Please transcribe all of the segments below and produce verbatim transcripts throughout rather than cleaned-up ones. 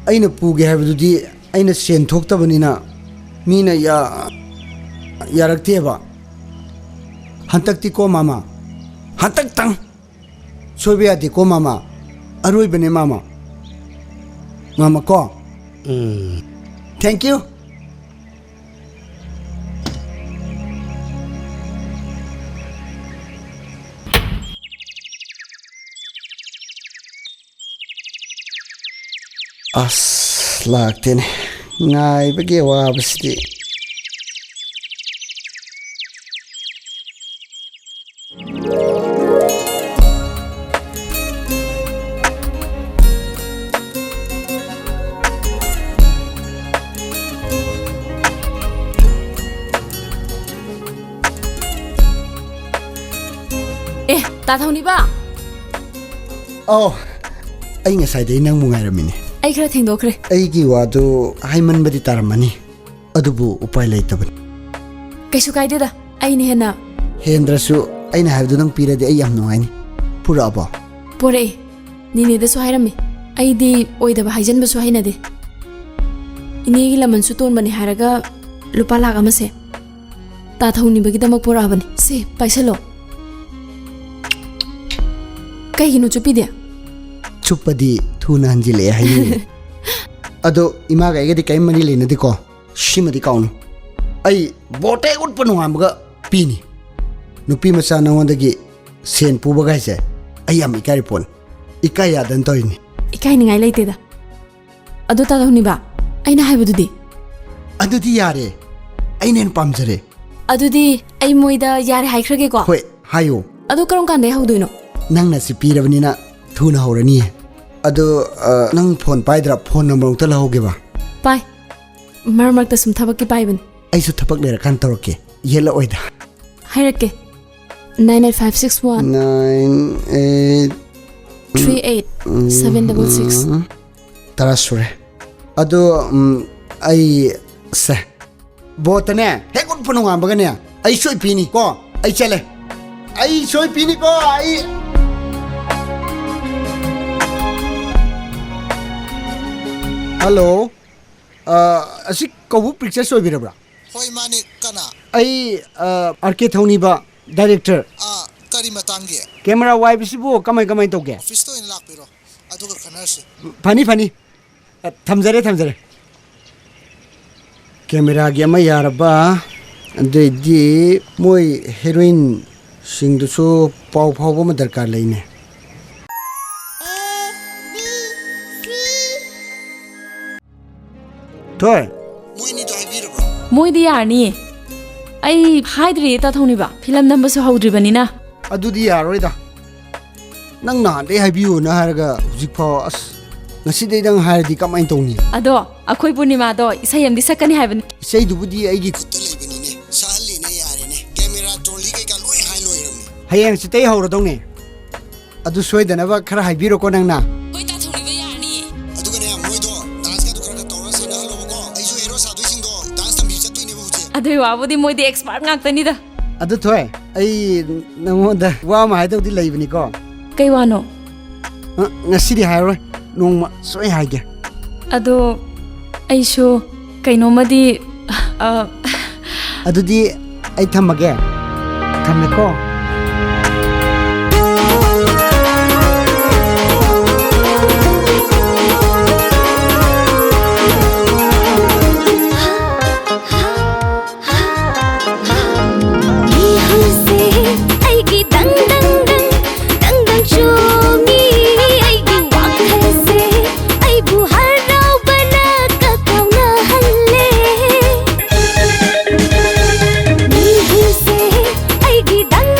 ꯑꯩꯅ ꯄꯨꯒꯦ ꯍꯥꯏꯕꯗꯨꯗꯤ ꯑꯩꯅ ꯁꯦꯟ ꯊꯣꯛꯇꯕꯅꯤꯅ ꯃꯤꯅ ꯌꯥ-, ꯌꯥꯔꯛꯇꯦꯕ꯫ ꯍꯟꯇꯛꯇꯤ ꯀꯣ ꯃꯥꯃ, ꯍꯟꯇꯛꯇꯪ ꯁꯣꯏꯕ ꯌꯥꯗꯦꯀꯣ ꯃꯥꯃ꯫ ꯑꯔꯣꯏꯕꯅꯦ ꯃꯥꯃ꯫ ꯃꯥꯃ ꯀꯣ꯫ ꯎꯝ꯫ Thank you꯫ ꯑꯁ, ꯂꯥꯛꯇꯦꯅꯦ꯫ ꯉꯥꯏꯕꯒꯤ ꯑꯋꯥꯕꯁꯤꯗꯤ꯫ ꯑꯦ, ꯇꯥ ꯊꯧꯅꯤꯕ꯫ ꯑꯧ, ꯑꯩ ꯉꯁꯥꯏꯗꯩ ꯅꯪꯕꯨ ꯉꯥꯏꯔꯝꯃꯤꯅꯦ꯫ ꯑꯩ ꯈꯔ ꯊꯦꯡꯗꯣꯛꯈ꯭ꯔꯦ꯫ ꯑꯩꯒꯤ ꯋꯥꯗꯨ ꯍꯥꯏꯃꯟꯕꯗꯤ ꯇꯥꯔꯝꯃꯅꯤ, ꯑꯗꯨꯕꯨ ꯎꯄꯥꯏ ꯂꯩꯇꯕꯅꯤ꯫ ꯀꯩꯁꯨ ꯀꯥꯏꯗꯦꯗ, ꯑꯩꯅ ꯍꯦꯟꯅ ꯍꯦꯟꯗ꯭ꯔꯁꯨ ꯑꯩꯅ ꯍꯥꯏꯕꯗꯨ ꯅꯪ ꯄꯤꯔꯗꯤ ꯑꯩ ꯌꯥꯝ ꯅꯨꯡꯉꯥꯏꯅꯤ꯫ ꯄꯨꯔꯛꯑꯕꯣ? ꯄꯣꯔꯛꯑꯦ꯫ ꯅꯤꯅꯦꯗꯁꯨ ꯍꯥꯏꯔꯝꯃꯤ꯫ ꯑꯩꯗꯤ ꯑꯣꯏꯗꯕ ꯍꯥꯏꯖꯟꯕꯁꯨ ꯍꯩꯅꯗꯦ꯫ ꯏꯅꯦꯒꯤ ꯂꯃꯟꯁꯨ ꯇꯣꯟꯕꯅꯦ ꯍꯥꯏꯔꯒ ꯂꯨꯄꯥ ꯂꯥꯛ ꯑꯃꯁꯦ꯫ ꯇꯥ ꯊꯧꯅꯤꯕꯒꯤꯗꯃꯛ ꯄꯣꯔꯛꯑꯕꯅꯤ꯫ ꯁꯦ, ꯄꯥꯏꯁꯜꯂꯣ꯫ ꯀꯩꯒꯤꯅꯣ ꯆꯨꯞꯄꯤꯗꯤ? ꯆꯨꯞꯄꯗꯤ ꯊꯨꯅ ꯍꯟꯖꯤꯜꯂꯛꯑꯦ ꯍꯥꯏꯅꯤꯡꯉꯤ꯫ ꯑꯗꯣ ꯏꯃꯥꯒ ꯑꯩꯒꯗꯤ ꯀꯔꯤꯝ ꯃꯔꯤ ꯂꯩꯅꯗꯦꯀꯣ? ꯁꯤꯃꯗꯤ ꯀꯥꯎꯅꯨ꯫ ꯑꯩ ꯕꯣꯠ ꯍꯦꯛ ꯎꯠꯄ ꯅꯣꯡꯉꯥꯟꯕꯒ ꯄꯤꯅꯤ꯫ ꯅꯨꯄꯤ ꯃꯆꯥ ꯅꯉꯣꯟꯗꯒꯤ ꯁꯦꯟ ꯄꯨꯕꯒ ꯍꯥꯏꯁꯦ ꯑꯩ ꯌꯥꯝ ꯏꯀꯥꯏꯔꯤ ꯄꯣꯠꯅꯤ꯫ ꯏꯀꯥꯏ ꯌꯥꯗꯅ ꯇꯧꯔꯤꯅꯤ꯫ ꯏꯀꯥꯏꯅꯤꯡꯉꯥꯏ ꯂꯩꯇꯦꯗ꯫ ꯑꯗꯨ ꯇꯥ ꯊꯧꯅꯤꯕ, ꯑꯩꯅ ꯍꯥꯏꯕꯗꯨꯗꯤ? ꯑꯗꯨꯗꯤ ꯌꯥꯔꯦ꯫ ꯑꯩꯅ ꯍꯦꯟꯅ ꯄꯥꯝꯖꯔꯦ꯫ ꯑꯗꯨꯗꯤ ꯑꯩ ꯃꯣꯏꯗ ꯌꯥꯔꯦ ꯍꯥꯏꯈ꯭ꯔꯒꯦꯀꯣ? ꯍꯣꯏ, ꯍꯥꯏꯌꯣ꯫ ꯑꯗꯨ ꯀꯔꯝ ꯀꯥꯟꯗꯩ ꯍꯧꯗꯣꯏꯅꯣ? ꯅꯪꯅ ꯁꯤ ꯄꯤꯔꯕꯅꯤꯅ ꯊꯨꯅ ꯍꯧꯔꯅꯤꯌꯦ꯫ ꯑꯗꯣ, ꯑ, ꯅꯪ ꯐꯣꯟ ꯄꯥꯏꯗ꯭ꯔꯥ? ꯐꯣꯟ ꯅꯝꯕꯔ ꯑꯃꯨꯛꯇ ꯂꯧꯍꯧꯒꯦꯕ꯫ ꯄꯥꯏ꯫ ꯃꯔꯛ ꯃꯔꯛꯇ ꯁꯨꯝ ꯊꯕꯛꯀꯤ ꯄꯥꯏꯕꯅꯤ꯫ ꯑꯩꯁꯨ ꯊꯕꯛ ꯂꯩꯔꯀꯥꯟꯗ ꯇꯧꯔꯛꯀꯦ꯫ ꯌꯦꯠꯂꯛꯑꯣꯏꯗ꯫ ꯍꯥꯏꯔꯛꯀꯦ꯫ Nine eight five six one. Nine eight. Three eight seven double six. ꯎꯝ, ꯇꯔꯥ ꯁꯨꯔꯦ꯫ ꯑꯗꯣ, ꯎꯝ, ꯑꯩ, ꯁꯦ, ꯕꯣꯠꯇꯅꯦ, ꯍꯦꯛ ꯎꯠꯄ ꯅꯣꯡꯉꯥꯟꯕꯒꯅꯦ, ꯑꯩ ꯁꯣꯏ ꯄꯤꯅꯤ ꯀꯣ, ꯑꯩ ꯆꯠꯂꯦ꯫ ꯑꯩ ꯁꯣꯏ ꯄꯤꯅꯤ ꯀꯣ, ꯑꯩ꯫ ꯍꯜꯂꯣ, ꯑ, ꯑꯁꯤ ꯀꯧꯕ꯭ꯔꯨ ꯄꯤꯛꯆꯔꯁ ꯑꯣꯏꯕꯤꯔꯕ꯭ꯔꯥ? ꯍꯣꯏ, ꯃꯥꯅꯤ꯫ ꯀꯅꯥ? ꯑꯩ, ꯑ, ꯑꯥꯔ ꯀꯦ ꯊꯧꯅꯤꯕ, ꯗꯥꯏꯔꯦꯛꯇꯔ꯫ ꯑ, ꯀꯔꯤ ꯃꯇꯥꯡꯒꯤ? ꯀꯦꯃꯦꯔꯥ ꯋꯥꯏꯕꯁꯤꯕꯨ ꯀꯃꯥꯏ ꯀꯃꯥꯏ ꯇꯧꯒꯦ? ꯑꯣꯐꯤꯁꯇ ꯑꯣꯏꯅ ꯂꯥꯛꯄꯤꯔꯣ, ꯑꯗꯨꯒ ꯈꯟꯅꯔꯁꯤ꯫ ꯐꯅꯤ, ꯐꯅꯤ꯫ ꯑ, ꯊꯝꯖꯔꯦ, ꯊꯝꯖꯔꯦ꯫ ꯀꯦꯃꯦꯔꯥꯒꯤ ꯑꯃ ꯌꯥꯔꯕ, ꯑꯗꯩꯗꯤ ꯃꯣꯏ ꯍꯦꯔꯣꯏꯟꯁꯤꯡꯗꯨꯁꯨ ꯄꯥꯎ ꯐꯥꯎꯕ ꯑꯃ ꯗꯔꯀꯥꯔ ꯂꯩꯅꯦ꯫ ꯊꯣꯏ꯫ ꯃꯣꯏꯅꯤꯗꯣ ꯍꯥꯏꯕꯤꯔꯕ꯭ꯔꯣ? ꯃꯣꯏꯗꯤ ꯌꯥꯔꯅꯤꯌꯦ꯫ ꯑꯩ ꯍꯥꯏꯗ꯭ꯔꯤꯌꯦ, ꯇꯥ ꯊꯧꯅꯤꯕ꯫ ꯐꯤꯂꯝ ꯅꯝꯕꯁꯨ ꯍꯧꯗ꯭ꯔꯤꯕꯅꯤꯅ꯫ ꯑꯗꯨꯗꯤ ꯌꯥꯔꯣꯏꯗ꯫ ꯅꯪ ꯅꯍꯥꯟꯗꯩ ꯍꯥꯏꯕꯤꯌꯣꯅ ꯍꯥꯏꯔꯒ ꯍꯧꯖꯤꯛ ꯐꯥꯎ, ꯑꯁ, ꯉꯁꯤꯗꯩꯗꯪ ꯍꯥꯏꯔꯗꯤ ꯀꯃꯥꯏꯅ ꯇꯧꯅꯤ? ꯑꯗꯣ ꯑꯩꯈꯣꯏ ꯄꯨꯔꯅꯤꯃꯥꯗꯣ ꯏꯁꯩ ꯑꯃꯗꯤ ꯁꯛꯀꯅꯤ ꯍꯥꯏꯕꯅꯤ꯫ ꯏꯁꯩꯗꯨꯕꯨꯗꯤ ꯑꯩꯒꯤ ꯈꯨꯠꯇ ꯂꯩꯕꯅꯤꯅꯦ, ꯁꯛꯍꯜꯂꯦꯅꯦ, ꯌꯥꯔꯦꯅꯦ, ꯀꯦꯃꯦꯔꯥ, ꯇ꯭ꯔꯣꯂꯤ ꯀꯩꯀꯥ ꯂꯣꯏ ꯍꯥꯏ ꯂꯣꯏꯔꯕꯅꯤ꯫ ꯍꯌꯦꯡ ꯍꯪꯆꯤꯠꯇꯩ ꯍꯧꯔꯗꯧꯅꯦ꯫ ꯑꯗꯨ ꯁꯣꯏꯗꯅꯕ ꯈꯔ ꯍꯥꯏꯕꯤꯔꯣꯀꯣ ꯅꯪꯅ꯫ ꯍꯣꯏ, ꯇꯥ ꯊꯧꯅꯤꯕ, ꯌꯥꯔꯅꯤꯌꯦ꯫ ꯑꯗꯨꯒꯅꯦ, ꯃꯣꯏꯗꯣ ꯗꯥꯟꯁꯀꯗꯣ ꯈꯔ ꯈꯔ ꯇꯧꯔ ꯁꯥꯟꯅꯍꯜꯂꯣꯕꯀꯣ꯫ ꯑꯩꯁꯨ ꯍꯦꯔꯣ ꯁꯥꯗꯣꯏꯁꯤꯡꯗꯣ ꯗꯥꯟꯁ ꯇꯝꯕꯤꯕ ꯆꯠꯇꯣꯏꯅꯦꯕ ꯍꯧꯖꯤꯛ꯫ ꯑꯗꯨꯏ ꯋꯥꯕꯨꯗꯤ ꯃꯣꯏꯗꯤ ꯑꯦꯛꯁꯄꯥꯔꯠ ꯉꯥꯛꯇꯅꯤꯗ꯫ ꯑꯗꯨ ꯊꯣꯏ, ꯑꯩ ꯅꯪꯉꯣꯟꯗ ꯋꯥ ꯑꯃ ꯍꯥꯏꯗꯧꯗꯤ ꯂꯩꯕꯅꯤꯀꯣ꯫ ꯀꯩ ꯋꯥꯅꯣ? ꯑ, ꯉꯁꯤꯗꯤ ꯍꯥꯏꯔꯣꯏ, ꯅꯣꯡꯃ ꯁꯣꯏ ꯍꯥꯏꯒꯦ꯫ ꯑꯗꯣ ꯑꯩꯁꯨ ꯀꯩꯅꯣꯝꯃꯗꯤ, ꯑ, ꯑꯗꯨꯗꯤ ꯑꯩ ꯊꯝꯃꯒꯦ꯫ ꯊꯝꯃꯦꯀꯣ꯫ ꯃꯤꯍꯨꯜꯁꯦ ꯑꯩꯒꯤ ꯗꯪ ꯗꯪ ꯗꯪ, ꯗꯪ ꯗꯪ ꯆꯣꯡꯉꯤ꯫ ꯑꯩꯒꯤ ꯋꯥꯈꯜꯁꯦ ꯑꯩꯕꯨ ꯍꯔꯥꯎꯕꯅ ꯀꯇꯥꯎꯅꯍꯜꯂꯦ꯫ ꯃꯤꯍꯨꯜꯁꯦ ꯑꯩꯒꯤ ꯗꯪ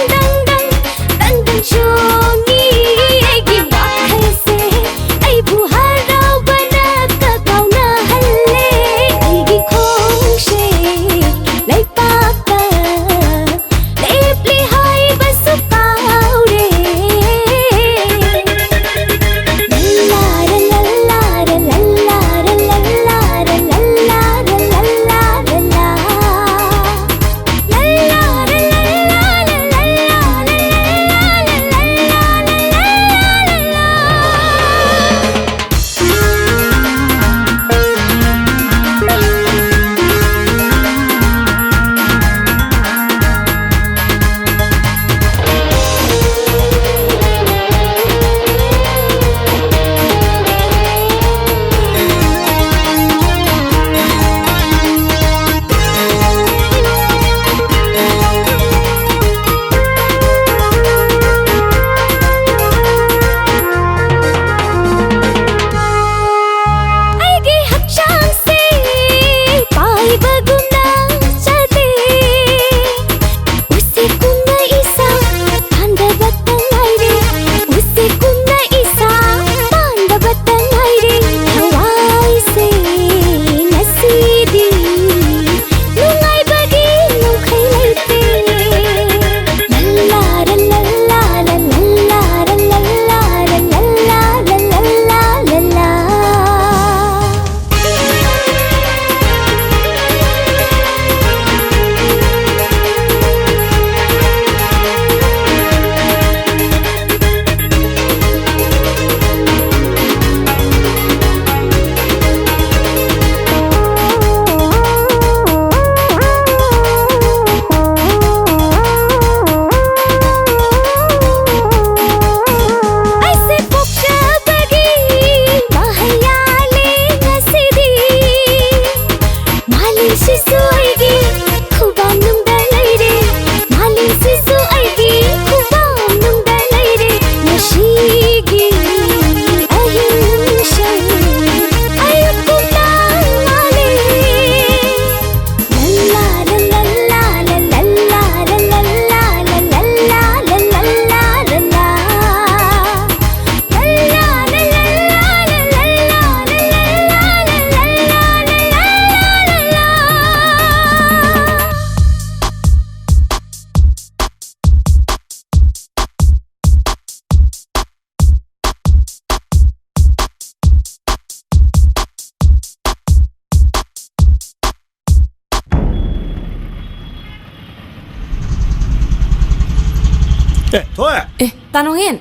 ꯑꯦ, ꯊꯣꯏ! ꯑꯦ, ꯇꯥꯅꯣꯡꯉꯦꯟ!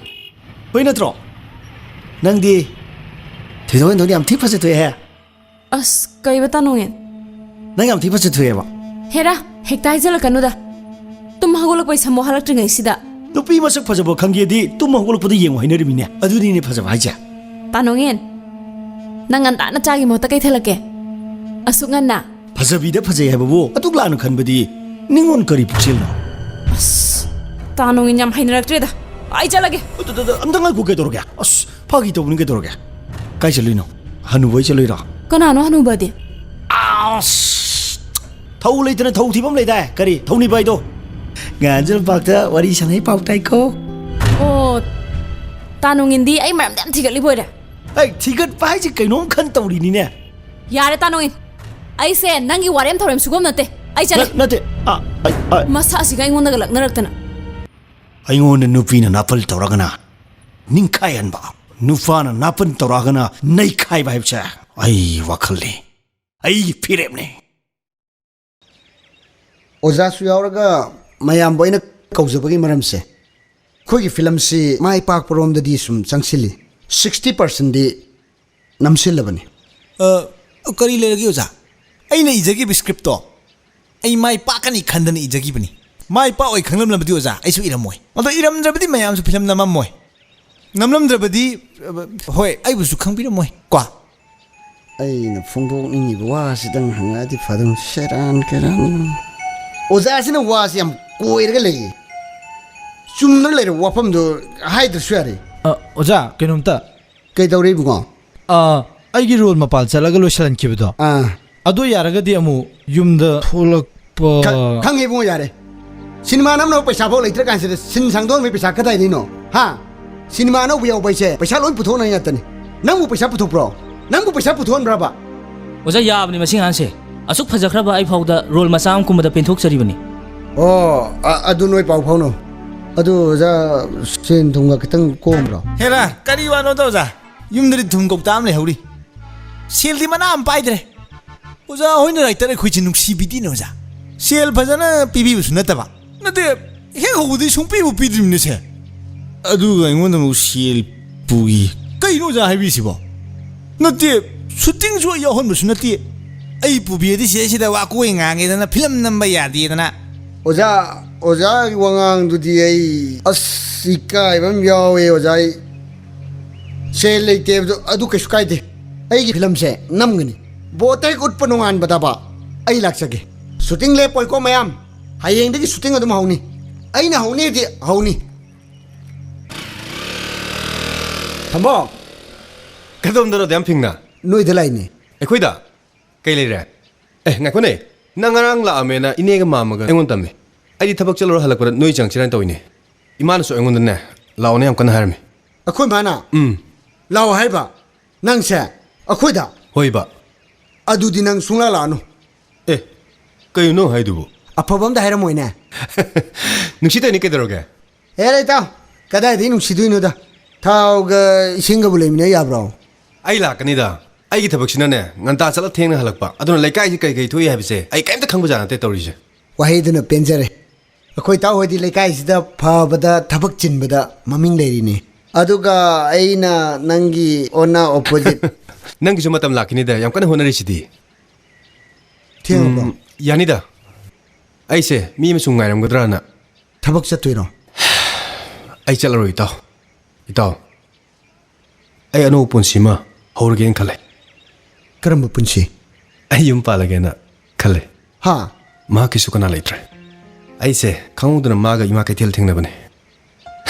ꯍꯣꯏ ꯅꯠꯇ꯭ꯔꯣ? ꯅꯪꯗꯤ ꯊꯣꯏꯗꯣꯛ ꯍꯦꯟꯗꯣꯛꯅ ꯌꯥꯝ ꯊꯤ ꯐꯖꯊꯣꯛꯑꯦꯍꯦ꯫ ꯑꯁ, ꯀꯩꯕ ꯇꯥꯅꯣꯡꯉꯦꯟ? ꯅꯪ ꯌꯥꯝ ꯊꯤ ꯐꯖꯊꯣꯛꯑꯦꯕ꯫ ꯍꯦꯔꯥ, ꯍꯦꯛꯇ ꯍꯥꯏꯖꯜꯂꯛꯀꯅꯨꯗ꯫ ꯇꯨꯝ ꯍꯧꯒꯠꯂꯛꯄꯩ ꯁꯝꯃꯣ ꯍꯜꯂꯛꯇ꯭ꯔꯤꯉꯩꯁꯤꯗ꯫ ꯅꯨꯄꯤ ꯃꯁꯛ ꯐꯖꯕ ꯈꯪꯒꯦꯗꯤ ꯇꯨꯝ ꯍꯧꯒꯠꯂꯛꯄꯗ ꯌꯦꯡꯉꯨ ꯍꯥꯏꯅꯔꯤꯃꯤꯅꯦ꯫ ꯑꯗꯨꯅꯤꯅꯦ ꯐꯖꯕ ꯍꯥꯏꯁꯦ꯫ ꯇꯥꯅꯣꯡꯉꯦꯟ, ꯅꯪ ꯉꯟꯇꯥꯅ ꯆꯥꯒꯤ ꯃꯍꯨꯠꯇ ꯀꯩ ꯊꯜꯂꯛꯀꯦ? ꯑꯁꯨꯛ ꯉꯟꯅ? ꯐꯖꯕꯤꯗ ꯐꯖꯩ ꯍꯥꯏꯕꯕꯨ ꯑꯗꯨꯛ ꯂꯥꯟꯅ ꯈꯟꯕꯗꯤ ꯅꯤꯉꯣꯟ ꯀꯔꯤ ꯄꯨꯛꯆꯦꯜꯅꯣ? ꯑꯁ, ꯇꯥꯅꯣꯡꯉꯦꯟ ꯌꯥꯝ ꯍꯩꯅꯔꯛꯇ꯭ꯔꯦꯗ꯫ ꯑꯩ ꯆꯠꯂꯒꯦ꯫ ꯑꯗ, ꯑꯗ, ꯑꯗ, ꯑꯝꯇ ꯉꯥꯏꯈꯣ, ꯀꯩꯗꯧꯔꯒꯦ? ꯑꯁ, ꯐꯥꯒꯤ ꯇꯧꯕꯅꯤ, ꯀꯩꯗꯧꯔꯒꯦ? ꯀꯥꯏ ꯆꯠꯂꯨꯏꯅꯣ? ꯍꯅꯨꯕ ꯍꯣꯏ ꯆꯠꯂꯨꯏꯔꯣ? ꯀꯅꯥꯅꯣ ꯍꯅꯨꯕꯗꯤ? ꯑꯁ! ꯊꯧ ꯂꯩꯇꯅ ꯊꯧ ꯊꯤꯐꯝ ꯂꯩꯗꯥꯏ? ꯀꯔꯤ? ꯊꯧꯅꯤꯕ ꯍꯥꯏꯗꯣ? ꯉꯍꯥꯟꯁꯨ ꯂꯝꯄꯥꯛꯇ ꯋꯥꯔꯤ ꯁꯥꯟꯅꯩ ꯄꯥꯎ ꯇꯥꯏꯀꯣ꯫ ꯑꯣ, ꯇꯥꯅꯣꯡꯉꯦꯟꯗꯤ ꯑꯩ ꯃꯔꯝꯗ ꯌꯥꯝ ꯊꯤꯒꯠꯂꯤꯕ ꯑꯣꯏꯔꯦ꯫ ꯑꯩ ꯊꯤꯒꯠꯄ ꯍꯥꯏꯁꯦ ꯀꯩꯅꯣꯝ ꯈꯟ ꯇꯧꯔꯤꯅꯤꯅꯦ꯫ ꯌꯥꯔꯦ ꯇꯥꯅꯣꯡꯉꯦꯟ, ꯑꯩꯁꯦ ꯅꯪꯒꯤ ꯋꯥꯔꯦꯝ ꯊꯧꯔꯦꯝ ꯁꯨꯒꯨꯝ ꯅꯠꯇꯦ꯫ ꯑꯩ ꯆꯠꯂꯦ꯫ ꯅꯠ-, ꯅꯠꯇꯦ꯫ ꯑ, ꯑꯩ, ꯑ, ꯃꯁꯥꯁꯤꯒ ꯑꯩꯉꯣꯟꯗꯒ ꯂꯛꯅꯔꯛꯇꯅ꯫ ꯑꯩꯉꯣꯟꯗ ꯅꯨꯄꯤꯅ ꯅꯥꯄꯜ ꯇꯧꯔꯒꯅ ꯅꯤꯡꯈꯥꯏꯍꯟꯕ, ꯅꯨꯄꯥꯅ ꯅꯥꯄꯜ ꯇꯧꯔꯛꯑꯒꯅ ꯅꯩꯈꯥꯏꯕ ꯍꯥꯏꯕꯁꯦ ꯑꯩ ꯋꯥꯈꯜꯅꯤ, ꯑꯩꯒꯤ ꯐꯤꯔꯦꯞꯅꯤ꯫ ꯑꯣꯖꯥꯁꯨ ꯌꯥꯎꯔꯒ ꯃꯌꯥꯝꯕꯨ ꯑꯩꯅ ꯀꯧꯖꯕꯒꯤ ꯃꯔꯝꯁꯦ, ꯑꯩꯈꯣꯏꯒꯤ ꯐꯤꯂꯝꯁꯤ ꯃꯥꯏ ꯄꯥꯛꯄꯔꯣꯝꯗꯗꯤ ꯁꯨꯝ ꯆꯪꯁꯤꯜꯂꯤ, ꯁꯤꯛꯁꯇꯤ ꯄꯥꯔꯁꯦꯟꯗꯤ ꯅꯝꯁꯤꯜꯂꯕꯅꯤ꯫ ꯑ, ꯀꯔꯤ ꯂꯩꯔꯒꯦ ꯑꯣꯖꯥ? ꯑꯩꯅ ꯏꯖꯈꯤꯕ ꯁ꯭ꯀ꯭ꯔꯤꯞꯇꯣ ꯑꯩ ꯃꯥꯏ ꯄꯥꯛꯀꯅꯤ ꯈꯟꯗꯅ ꯏꯖꯈꯤꯕꯅꯤ꯫ ꯃꯥꯏ ꯄꯥꯛꯑꯣꯏ ꯈꯪꯂꯝꯂꯕꯗꯤ ꯑꯣꯖꯥ, ꯑꯩꯁꯨ ꯏꯔꯝꯃꯣꯏ꯫ ꯑꯗꯣ ꯏꯔꯝꯗ꯭ꯔꯕꯗꯤ ꯃꯌꯥꯝꯁꯨ ꯐꯤꯂꯝ ꯅꯝꯃꯝꯃꯣꯏ꯫ ꯅꯝꯂꯝꯗ꯭ꯔꯕꯗꯤ, ꯑ, ꯍꯣꯏ, ꯑꯩꯕꯨꯁꯨ ꯈꯪꯕꯤꯔꯝꯃꯣꯏ ꯀꯣ꯫ ꯑꯩꯅ ꯐꯣꯡꯗꯣꯛꯅꯤꯡꯉꯤꯕ ꯋꯥꯁꯤꯗꯪ ꯍꯪꯉꯛꯑꯗꯤ ꯐꯗꯧꯅꯤ꯫ ꯁꯦꯔꯥꯟ ꯀꯦꯔꯥꯟ꯫ ꯑꯣꯖꯥꯁꯤꯅ ꯋꯥꯁꯤ ꯌꯥꯝ ꯀꯣꯏꯔꯒ ꯂꯩꯌꯦ꯫ ꯆꯨꯝꯅ ꯂꯩꯔꯕ ꯋꯥꯐꯝꯗꯣ ꯍꯥꯏꯗ꯭ꯔꯁꯨ ꯌꯥꯔꯦ꯫ ꯑ, ꯑꯣꯖꯥ, ꯀꯩꯅꯣꯝꯇ꯫ ꯀꯩꯗꯧꯔꯦ ꯏꯕꯨꯡꯉꯣ? ꯑ, ꯑꯩꯒꯤ ꯔꯣꯜ ꯃꯄꯥꯜ ꯆꯠꯂꯒ ꯂꯣꯏꯁꯤꯜꯍꯟꯈꯤꯕꯗꯣ꯫ ꯑꯥ꯫ ꯑꯗꯨ ꯌꯥꯔꯒꯗꯤ ꯑꯃꯨꯛ ꯌꯨꯝꯗ ꯊꯣꯛꯂꯛꯄ꯫ ꯈ-, ꯈꯪꯉꯦ ꯏꯕꯨꯡꯉꯣ, ꯌꯥꯔꯦ꯫ ꯁꯤꯅꯦꯃꯥ ꯅꯝꯅꯕ ꯄꯩꯁꯥ ꯐꯥꯎ ꯂꯩꯇ꯭ꯔ ꯀꯥꯟꯁꯤꯗ ꯁꯤꯟ ꯁꯥꯡꯗꯣꯛꯍꯟꯕꯒꯤ ꯄꯩꯁꯥ ꯀꯗꯥꯏꯗꯩꯅꯣ? ꯍꯥ? ꯁꯤꯅꯦꯃꯥ ꯑꯅꯧꯕ ꯌꯥꯎꯕ ꯍꯥꯏꯁꯦ ꯄꯩꯁꯥ ꯂꯣꯏ ꯄꯨꯊꯣꯛꯅꯩ ꯉꯥꯛꯇꯅꯤ꯫ ꯅꯪꯕꯨ ꯄꯩꯁꯥ ꯄꯨꯊꯣꯛꯄ꯭ꯔꯣ? ꯅꯪꯕꯨ ꯄꯩꯁꯥ ꯄꯨꯊꯣꯛꯍꯟꯕ꯭ꯔꯕ? ꯑꯣꯖꯥ, ꯌꯥꯕꯅꯤ ꯃꯁꯤ ꯑꯉꯥꯡꯁꯦ꯫ ꯑꯁꯨꯛ ꯐꯖꯈ꯭ꯔꯕ ꯑꯩ ꯐꯥꯎꯗ ꯔꯣꯜ ꯃꯆꯥ ꯑꯃ ꯀꯨꯝꯕꯗ ꯄꯦꯟꯊꯣꯛꯆꯔꯤꯕꯅꯤ꯫ ꯑꯣ, ꯑ-, ꯑꯗꯨ ꯅꯣꯏ ꯄꯥꯎ ꯐꯥꯎꯅꯧ꯫ ꯑꯗꯨ ꯑꯣꯖꯥ, ꯁꯦꯟ ꯊꯨꯝꯒ ꯈꯤꯇꯪ ꯀꯣꯝꯕ꯭ꯔꯣ? ꯍꯦꯔꯥ, ꯀꯔꯤ ꯋꯥꯅꯣꯗ ꯑꯣꯖꯥ? ꯌꯨꯝꯗꯗꯤ ꯊꯨꯝ ꯀꯧꯇꯥ ꯑꯃ ꯂꯩꯍꯧꯔꯤ꯫ ꯁꯦꯜꯗꯤ ꯃꯅꯥ ꯑꯃ ꯄꯥꯏꯗ꯭ꯔꯦ꯫ ꯑꯣꯖꯥ ꯍꯣꯏꯅ ꯔꯥꯏꯇꯔ ꯑꯩꯈꯣꯏꯁꯦ ꯅꯨꯡꯁꯤꯕꯤꯗꯦꯅꯦ ꯑꯣꯖꯥ꯫ ꯁꯦꯜ ꯐꯖꯅ ꯄꯤꯕꯤꯕꯁꯨ ꯅꯠꯇꯕ꯫ ꯅꯠꯇꯦ, ꯍꯦꯛ ꯍꯧꯕꯗꯩ ꯁꯨꯡꯄꯤꯕꯨ ꯄꯤꯗ꯭ꯔꯤꯕꯅꯤꯁꯦ꯫ ꯑꯗꯨꯒ ꯑꯩꯉꯣꯟꯗ ꯑꯃꯨꯛ ꯁꯦꯜ ꯄꯨꯒꯤ꯫ ꯀꯩꯅꯣ ꯑꯣꯖꯥ ꯍꯥꯏꯕꯤꯁꯤꯕꯣ? ꯅꯠꯇꯦ, ꯁꯨꯇꯤꯡꯁꯨ ꯑꯩ ꯌꯥꯎꯍꯟꯕꯁꯨ ꯅꯠꯇꯦ꯫ ꯑꯩ ꯄꯨꯕꯤꯔꯗꯤ ꯁꯤꯗꯩꯁꯤꯗ ꯋꯥ ꯀꯣꯏ ꯉꯥꯡꯉꯦꯗꯅ, ꯐꯤꯂꯝ ꯅꯝꯕ ꯌꯥꯗꯦꯗꯅ꯫ ꯑꯣꯖꯥ, ꯑꯣꯖꯥꯒꯤ ꯋꯥꯉꯥꯡꯗꯨꯗꯤ ꯑꯩ ꯑꯁ ꯏꯀꯥꯏꯕ ꯑꯃ ꯌꯥꯎꯋꯦ ꯑꯣꯖꯥ꯫ ꯑꯩ ꯁꯦꯜ ꯂꯩꯇꯦꯕꯗꯣ ꯑꯗꯨ ꯀꯩꯁꯨ ꯀꯥꯏꯗꯦ꯫ ꯑꯩꯒꯤ ꯐꯤꯂꯝꯁꯦ ꯅꯝꯒꯅꯤ꯫ ꯕꯣꯠꯇ ꯍꯦꯛ ꯎꯠꯄ ꯅꯣꯡꯉꯥꯟꯕꯗꯕ ꯑꯩ ꯂꯥꯛꯆꯒꯦ꯫ ꯁꯨꯇꯤꯡ ꯂꯦꯞꯄꯣꯏꯀꯣ ꯃꯌꯥꯝ꯫ ꯍꯌꯦꯡꯗꯒꯤ ꯁꯨꯇꯤꯡ ꯑꯗꯨꯝ ꯍꯧꯅꯤ꯫ ꯑꯩꯅ ꯍꯧꯅꯤꯗꯤ ꯍꯧꯅꯤ꯫ ꯊꯝꯃꯣ꯫ ꯀꯗꯣꯝꯗꯅꯣ ꯑꯗꯨ ꯌꯥꯝ ꯐꯤꯡꯅ? ꯅꯣꯏꯗ ꯂꯥꯛꯏꯅꯦ꯫ ꯑꯩꯈꯣꯏꯗ? ꯀꯩ ꯂꯩꯔꯦ? ꯑꯦ, ꯉꯥꯏꯈꯣꯅꯦ꯫ ꯅꯪ ꯉꯔꯥꯡ ꯂꯥꯛꯑꯝꯃꯦꯅ ꯏꯅꯦꯒ ꯃꯥꯝꯃꯒ ꯑꯩꯉꯣꯟꯗ ꯇꯝꯃꯦ꯫ ꯑꯩꯗꯤ ꯊꯕꯛ ꯆꯠꯂꯨꯔ ꯍꯜꯂꯛꯄꯗ ꯅꯣꯏ ꯆꯪꯁꯤꯔꯥꯅ ꯇꯧꯏꯅꯦ꯫ ꯏꯃꯥꯅꯁꯨ ꯑꯩꯉꯣꯟꯗꯅꯦ, ꯂꯥꯛꯑꯣꯅ ꯌꯥꯝ ꯀꯟꯅ ꯍꯥꯏꯔꯝꯃꯤ꯫ ꯑꯩꯈꯣꯏ ꯃꯥꯅ? ꯎꯝ꯫ ꯂꯥꯛꯑꯣ ꯍꯥꯏꯕ? ꯅꯪꯁꯦ ꯑꯩꯈꯣꯏꯗ? ꯍꯣꯏꯕ꯫ ꯑꯗꯨꯗꯤ ꯅꯪ ꯁꯨꯡꯂꯥꯛ ꯂꯥꯛꯑꯅꯨ꯫ ꯑꯦ, ꯀꯩꯅꯣ ꯅꯪ ꯍꯥꯏꯗꯨꯕꯨ? ꯑꯐꯕ ꯑꯝꯇ ꯍꯥꯏꯔꯝꯃꯣꯏꯅꯦ꯫ ꯅꯨꯡꯁꯤꯇꯅꯤ ꯀꯩꯗꯧꯔꯒꯦ? ꯑꯦ, ꯏꯇꯥꯎ, ꯀꯗꯥꯏꯗꯒꯤ ꯅꯨꯡꯁꯤꯗꯣꯏꯅꯣꯗ? ꯊꯥꯎꯒ ꯏꯁꯤꯡꯒꯕꯨ ꯂꯩꯃꯤꯟꯅ ꯌꯥꯕ꯭ꯔꯣ? ꯑꯩ ꯂꯥꯛꯀꯅꯤꯗ꯫ ꯑꯩꯒꯤ ꯊꯕꯛꯁꯤꯅꯅꯦ, ꯉꯟꯇꯥ ꯆꯠꯂ ꯊꯦꯡꯅ ꯍꯜꯂꯛꯄ꯫ ꯑꯗꯨꯅ ꯂꯩꯀꯥꯏꯁꯤ ꯀꯩ ꯀꯩ ꯊꯣꯛꯏ ꯍꯥꯏꯕꯁꯦ ꯑꯩ ꯀꯩꯝꯇ ꯈꯪꯕꯖꯥꯠ ꯅꯠꯇꯦ ꯇꯧꯔꯤꯁꯦ꯫ ꯋꯥꯍꯩꯗꯨꯅ ꯄꯦꯟꯖꯔꯦ꯫ ꯑꯩꯈꯣꯏ ꯏꯇꯥꯎ ꯍꯣꯏꯗꯤ ꯂꯩꯀꯥꯏꯁꯤꯗ ꯐꯕꯗ ꯊꯕꯛ ꯆꯤꯟꯕꯗ ꯃꯃꯤꯡ ꯂꯩꯔꯤꯅꯤ꯫ ꯑꯗꯨꯒ ꯑꯩꯅ ꯅꯪꯒꯤ ꯑꯣꯟꯅ opposite꯫ ꯅꯪꯒꯤꯁꯨ ꯃꯇꯝ ꯂꯥꯛꯈꯤꯅꯤꯗ, ꯌꯥꯝ ꯀꯟꯅ ꯍꯣꯠꯅꯔꯤꯁꯤꯗꯤ꯫ ꯊꯦꯡꯉꯕꯣ? ꯎꯝ, ꯌꯥꯅꯤꯗ꯫ ꯑꯩꯁꯦ ꯃꯤ ꯑꯃ ꯁꯨꯝ ꯉꯥꯏꯔꯝꯒꯗ꯭ꯔꯥꯅ꯫ ꯊꯕꯛ ꯆꯠꯇꯣꯏꯔꯣ? ꯑꯩ ꯆꯠꯂꯔꯣꯏ, ꯏꯇꯥꯎ꯫ ꯏꯇꯥꯎ, ꯑꯩ ꯑꯅꯧꯕ ꯄꯨꯟꯁꯤ ꯑꯃ ꯍꯧꯔꯒꯦꯅ ꯈꯜꯂꯦ꯫ ꯀꯔꯝꯕ ꯄꯨꯟꯁꯤ? ꯑꯩ ꯌꯨꯝ ꯄꯥꯜꯂꯒꯦꯅ ꯈꯜꯂꯦ꯫ ꯍꯥ? ꯃꯍꯥꯛꯀꯤꯁꯨ ꯀꯅꯥ ꯂꯩꯇ꯭ꯔꯦ꯫ ꯑꯩꯁꯦ ꯈꯪꯍꯧꯗꯅ ꯃꯥꯒ ꯏꯃꯥ ꯀꯩꯊꯦꯜ ꯊꯦꯡꯅꯕꯅꯦ꯫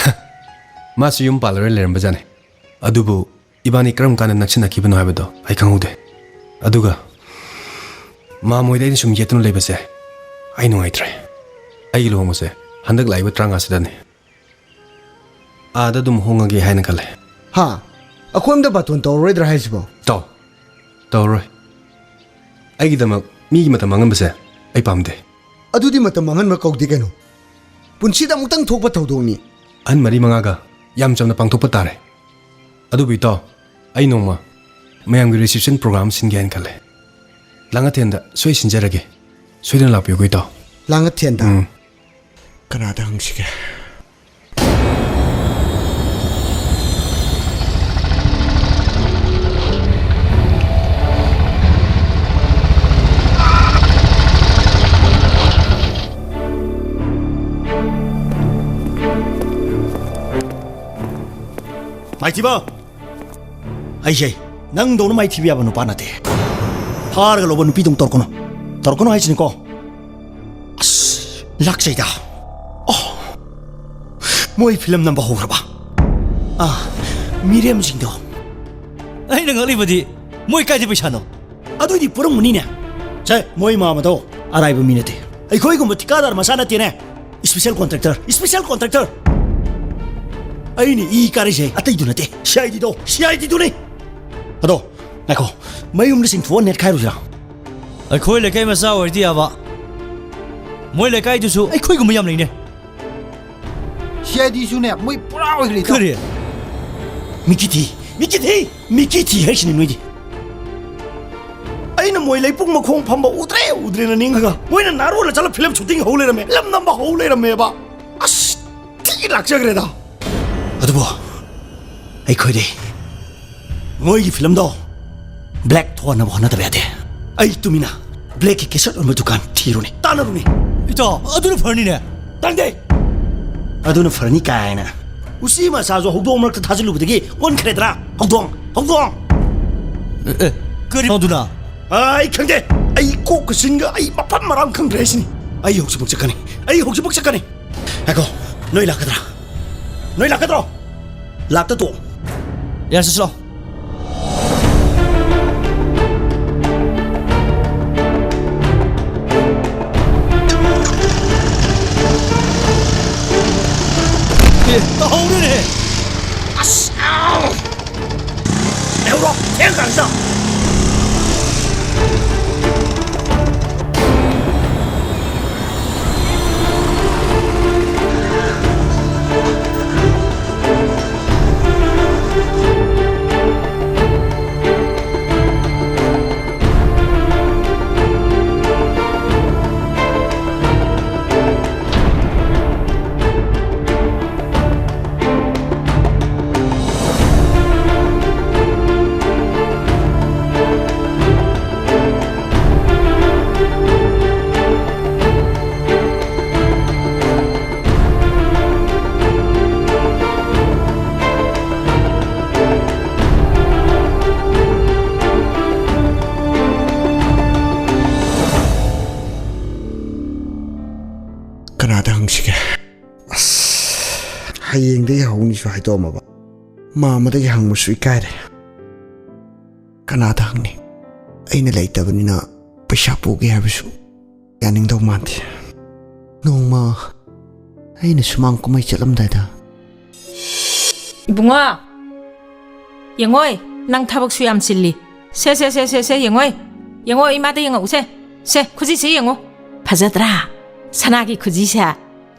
ꯃꯥꯁꯨ ꯌꯨꯝ ꯄꯥꯜꯂꯔꯣꯏ ꯂꯩꯔꯝꯕꯖꯥꯠꯅꯤ꯫ ꯑꯗꯨꯕꯨ ꯏꯕꯥꯅꯤ ꯀꯔꯝ ꯀꯥꯟꯗ ꯅꯛꯁꯤꯟꯅꯈꯤꯕꯅꯣ ꯍꯥꯏꯕꯗꯣ ꯑꯩ ꯈꯪꯍꯧꯗꯦ꯫ ꯑꯗꯨꯒ ꯃꯥ ꯃꯣꯏꯗ ꯑꯩꯅ ꯁꯨꯝ ꯌꯦꯠꯇꯨꯅ ꯂꯩꯕꯁꯦ ꯑꯩ ꯅꯨꯡꯉꯥꯏꯇ꯭ꯔꯦ꯫ ꯑꯩꯒꯤ ꯂꯨꯍꯣꯡꯕꯁꯦ ꯍꯟꯗꯛ ꯂꯥꯛꯏꯕ ꯇꯔꯥꯃꯉꯥꯁꯤꯗꯅꯤ꯫ ꯑꯥꯗ ꯑꯗꯨꯝ ꯍꯣꯡꯉꯒꯦ ꯍꯥꯏꯅ ꯈꯜꯂꯦ꯫ ꯍꯥ? ꯑꯩꯈꯣꯏ ꯑꯝꯇ ꯕꯥꯇꯣꯟ ꯇꯧꯔꯔꯣꯏꯗ꯭ꯔꯥ ꯍꯥꯏꯁꯤꯕꯣ? ꯇꯧ-, ꯇꯧꯔꯔꯣꯏ꯫ ꯑꯩꯒꯤꯗꯃꯛ ꯃꯤꯒꯤ ꯃꯇꯝ ꯃꯥꯡꯍꯟꯕꯁꯦ ꯑꯩ ꯄꯥꯝꯗꯦ꯫ ꯑꯗꯨꯗꯤ ꯃꯇꯝ ꯃꯥꯡꯍꯟꯕ ꯀꯧꯗꯦ ꯀꯩꯅꯣ꯫ ꯄꯨꯟꯁꯤꯗ ꯑꯃꯨꯛꯇꯪ ꯊꯣꯛꯄ ꯊꯧꯗꯣꯛꯅꯤ꯫ ꯑꯍꯟ ꯃꯔꯤ ꯃꯉꯥꯒ ꯌꯥꯝ ꯆꯝꯅ ꯄꯥꯡꯊꯣꯛꯄ ꯇꯥꯔꯦ꯫ ꯑꯗꯨꯕꯨ ꯏꯇꯥꯎ, ꯑꯩ ꯅꯣꯡꯃ ꯃꯌꯥꯝꯒꯤ reception program ꯁꯤꯟꯒꯦ ꯍꯥꯏꯅ ꯈꯜꯂꯦ꯫ ꯂꯥꯡꯉꯊꯦꯟꯗ ꯁꯣꯏ ꯁꯤꯟꯖꯔꯒꯦ꯫ ꯁꯣꯏꯗꯅ ꯂꯥꯛꯄꯤꯌꯨꯀꯣ ꯏꯇꯥꯎ꯫ ꯂꯥꯡꯉꯊꯦꯟꯗ? ꯎꯝ꯫ ꯀꯅꯥꯗ ꯍꯪꯁꯤꯒꯦ? ꯃꯥꯏꯊꯤꯕ! ꯑꯩꯁꯦ ꯅꯪꯗꯧꯅ ꯃꯥꯏꯊꯤꯕ ꯌꯥꯕ ꯅꯨꯄꯥ ꯅꯠꯇꯦ꯫ ꯐꯥꯔꯒ ꯂꯧꯕ ꯅꯨꯄꯤꯗꯧ ꯇꯧꯔꯛꯀꯅꯨ꯫ ꯇꯧꯔꯛꯀꯅꯨ ꯍꯥꯏꯁꯤꯅꯤꯀꯣ꯫ ꯑꯁ, ꯂꯥꯛꯆꯩꯗ꯫ ꯑꯣ, ꯃꯣꯏ ꯐꯤꯂꯝ ꯅꯝꯕ ꯍꯧꯈ꯭ꯔꯕ? ꯑꯥ, ꯃꯤꯔꯦꯝꯁꯤꯡꯗꯣ꯫ ꯑꯩꯅ ꯉꯛꯂꯤꯕꯗꯤ ꯃꯣꯏ ꯀꯥꯏꯗ ꯄꯩꯁꯥꯅꯣ? ꯑꯗꯨꯏꯗꯤ ꯄꯨꯔꯝꯒꯅꯤꯅꯦ꯫ ꯁꯦ, ꯃꯣꯏ ꯃꯥꯃꯗꯣ ꯑꯔꯥꯏꯕ ꯃꯤ ꯅꯠꯇꯦ꯫ ꯑꯩꯈꯣꯏꯒꯨꯝꯕ ꯊꯤꯀꯥꯗꯥꯔ ꯃꯆꯥ ꯅꯠꯇꯦꯅꯦ꯫ Special contractor, special contractor꯫ ꯑꯩꯅ ꯏ ꯀꯥꯔꯤꯁꯦ ꯑꯇꯩꯗꯨ ꯅꯠꯇꯦ, CID ꯗꯣ, CID ꯗꯨꯅꯤ꯫ ꯑꯗꯣ, ꯉꯥꯏꯈꯣ, ꯃꯌꯨꯝꯗ ꯆꯤꯡꯊꯣꯛꯑ ꯅꯦꯠꯈꯥꯏꯔꯨꯁꯤꯔꯥ? ꯑꯩꯈꯣꯏ ꯂꯩꯀꯥꯏ ꯃꯆꯥ ꯑꯣꯏꯔꯗꯤ ꯌꯥꯕ, ꯃꯣꯏ ꯂꯩꯀꯥꯏꯗꯨꯁꯨ ꯑꯩꯈꯣꯏꯒꯨꯝꯕ ꯌꯥꯝ ꯂꯩꯅꯦ꯫ CID ꯁꯨꯅꯦ, ꯃꯣꯏ ꯄꯨꯔꯥ ꯑꯣꯏꯈ꯭ꯔꯦ, ꯏꯇꯥꯎ꯫ ꯀꯔꯤ? ꯃꯤꯀꯤ ꯊꯤ, ꯃꯤꯀꯤ ꯊꯤ, ꯃꯤꯀꯤ ꯊꯤ ꯍꯥꯏꯁꯤꯅꯤ ꯅꯣꯏꯗꯤ꯫ ꯑꯩꯅ ꯃꯣꯏ ꯂꯩꯄꯨꯡ ꯃꯈꯣꯡ ꯐꯝꯕ ꯎꯗ꯭ꯔꯦ, ꯎꯗ꯭ꯔꯦꯅ ꯅꯤꯡꯉꯒ, ꯃꯣꯏꯅ ꯅꯥꯔꯣꯜꯂ ꯆꯠꯂ ꯐꯤꯂꯝ ꯁꯨꯇꯤꯡ ꯍꯧ ꯂꯩꯔꯝꯃꯦ, ꯐꯤꯂꯝ ꯅꯝꯕ ꯍꯧ ꯂꯩꯔꯝꯃꯦꯕ꯫ ꯑꯁ, ꯊꯤ ꯂꯥꯛꯆꯈ꯭ꯔꯦꯗ꯫ ꯑꯗꯨꯕꯨ ꯑꯩꯈꯣꯏꯗꯤ ꯃꯣꯏꯒꯤ ꯐꯤꯂꯝꯗꯣ black ꯊꯣꯛꯍꯟꯅꯕ ꯍꯣꯠꯅꯗꯕ ꯌꯥꯗꯦ꯫ ꯑꯩ ꯇꯨꯃꯤꯟꯅ black ꯀꯤ cassette ꯌꯣꯟꯕ ꯗꯨꯀꯥꯟ ꯊꯤꯔꯨꯅꯦ, ꯇꯥꯟꯅꯔꯨꯅꯦ꯫ ꯏꯇꯥꯎ, ꯑꯗꯨꯅ ꯐꯔꯅꯤꯅꯦ꯫ ꯇꯥꯟꯗꯦ꯫ ꯑꯗꯨꯅ ꯐꯔꯅꯤ ꯀꯥꯏꯅ ꯎꯆꯤ ꯃꯆꯥꯁꯨ ꯍꯧꯗꯣꯡ ꯃꯔꯛꯇ ꯊꯥꯖꯤꯜꯂꯨꯕꯗꯒꯤ ꯑꯣꯟꯈ꯭ꯔꯦꯗ꯭ꯔꯥ? ꯍꯧꯗꯣꯡ! ꯍꯧꯗꯣꯡ! ꯑꯦ, ꯑꯦ, ꯀꯔꯤꯅꯣ ꯑꯗꯨꯅ? ꯑꯥ, ꯑꯩ ꯈꯪꯗꯦ꯫ ꯑꯩ ꯀꯣꯛꯀ ꯆꯤꯟꯒ ꯑꯩ ꯃꯐꯝ ꯃꯔꯥꯡ ꯈꯪꯗ꯭ꯔꯦ ꯍꯥꯏꯁꯤꯅꯤ꯫ ꯑꯩ ꯍꯧꯖꯤꯛꯃꯛ ꯆꯠꯀꯅꯤ꯫ ꯑꯩ ꯍꯧꯖꯤꯛꯃꯛ ꯆꯠꯀꯅꯤ꯫ ꯉꯥꯏꯈꯣ, ꯅꯣꯏ ꯂꯥꯛꯀꯗ꯭ꯔꯥ? ꯅꯣꯏ ꯂꯥꯛꯀꯗ꯭ꯔꯣ? ꯂꯥꯛꯇ ꯇꯣꯛꯑꯣ꯫ ꯌꯥꯔꯦ, ꯆꯠꯁꯤꯂꯥꯎ꯫ ꯑꯦ, ꯇꯥꯍꯧꯔꯦꯅꯦ꯫ ꯑꯁ! ꯑꯥꯎ! ꯂꯩꯍꯧꯔꯣ, ꯊꯦꯡ ꯀꯥꯟꯁꯤꯗ꯫ ꯍꯌꯦꯡꯗꯒꯤ ꯍꯧꯅꯤꯁꯨ ꯍꯥꯏꯗꯣꯛꯑꯝꯃꯕ꯫ ꯃꯥꯃꯗꯒꯤ ꯍꯪꯕꯁꯨ ꯏꯀꯥꯏꯔꯦ꯫ ꯀꯅꯥꯗ ꯍꯪꯅꯤ? ꯑꯩꯅ ꯂꯩꯇꯕꯅꯤꯅ ꯄꯩꯁꯥ ꯄꯨꯒꯦ ꯍꯥꯏꯕꯁꯨ ꯌꯥꯅꯤꯡꯗꯧ ꯃꯥꯟꯗꯦ꯫ ꯅꯣꯡꯃ ꯑꯩꯅ ꯁꯨꯃꯥꯡ ꯀꯨꯝꯍꯩ ꯆꯠꯂꯝꯗꯥꯏꯗ, "ꯏꯕꯨꯡꯉꯣ, ꯌꯦꯡꯉꯣꯏ, ꯅꯪ ꯊꯕꯛꯁꯨ ꯌꯥꯝ ꯆꯤꯜꯂꯤ꯫ ꯁꯦ, ꯁꯦ, ꯁꯦ, ꯁꯦ, ꯁꯦ, ꯌꯦꯡꯉꯣꯏ, ꯌꯦꯡꯉꯣ, ꯏꯃꯥꯗ ꯌꯦꯡꯉꯛꯎꯁꯦ꯫ ꯁꯦ, ꯈꯨꯖꯤꯁꯦ ꯌꯦꯡꯉꯣ꯫ ꯐꯖꯗ꯭ꯔꯥ? ꯁꯅꯥꯒꯤ ꯈꯨꯖꯤꯁꯦ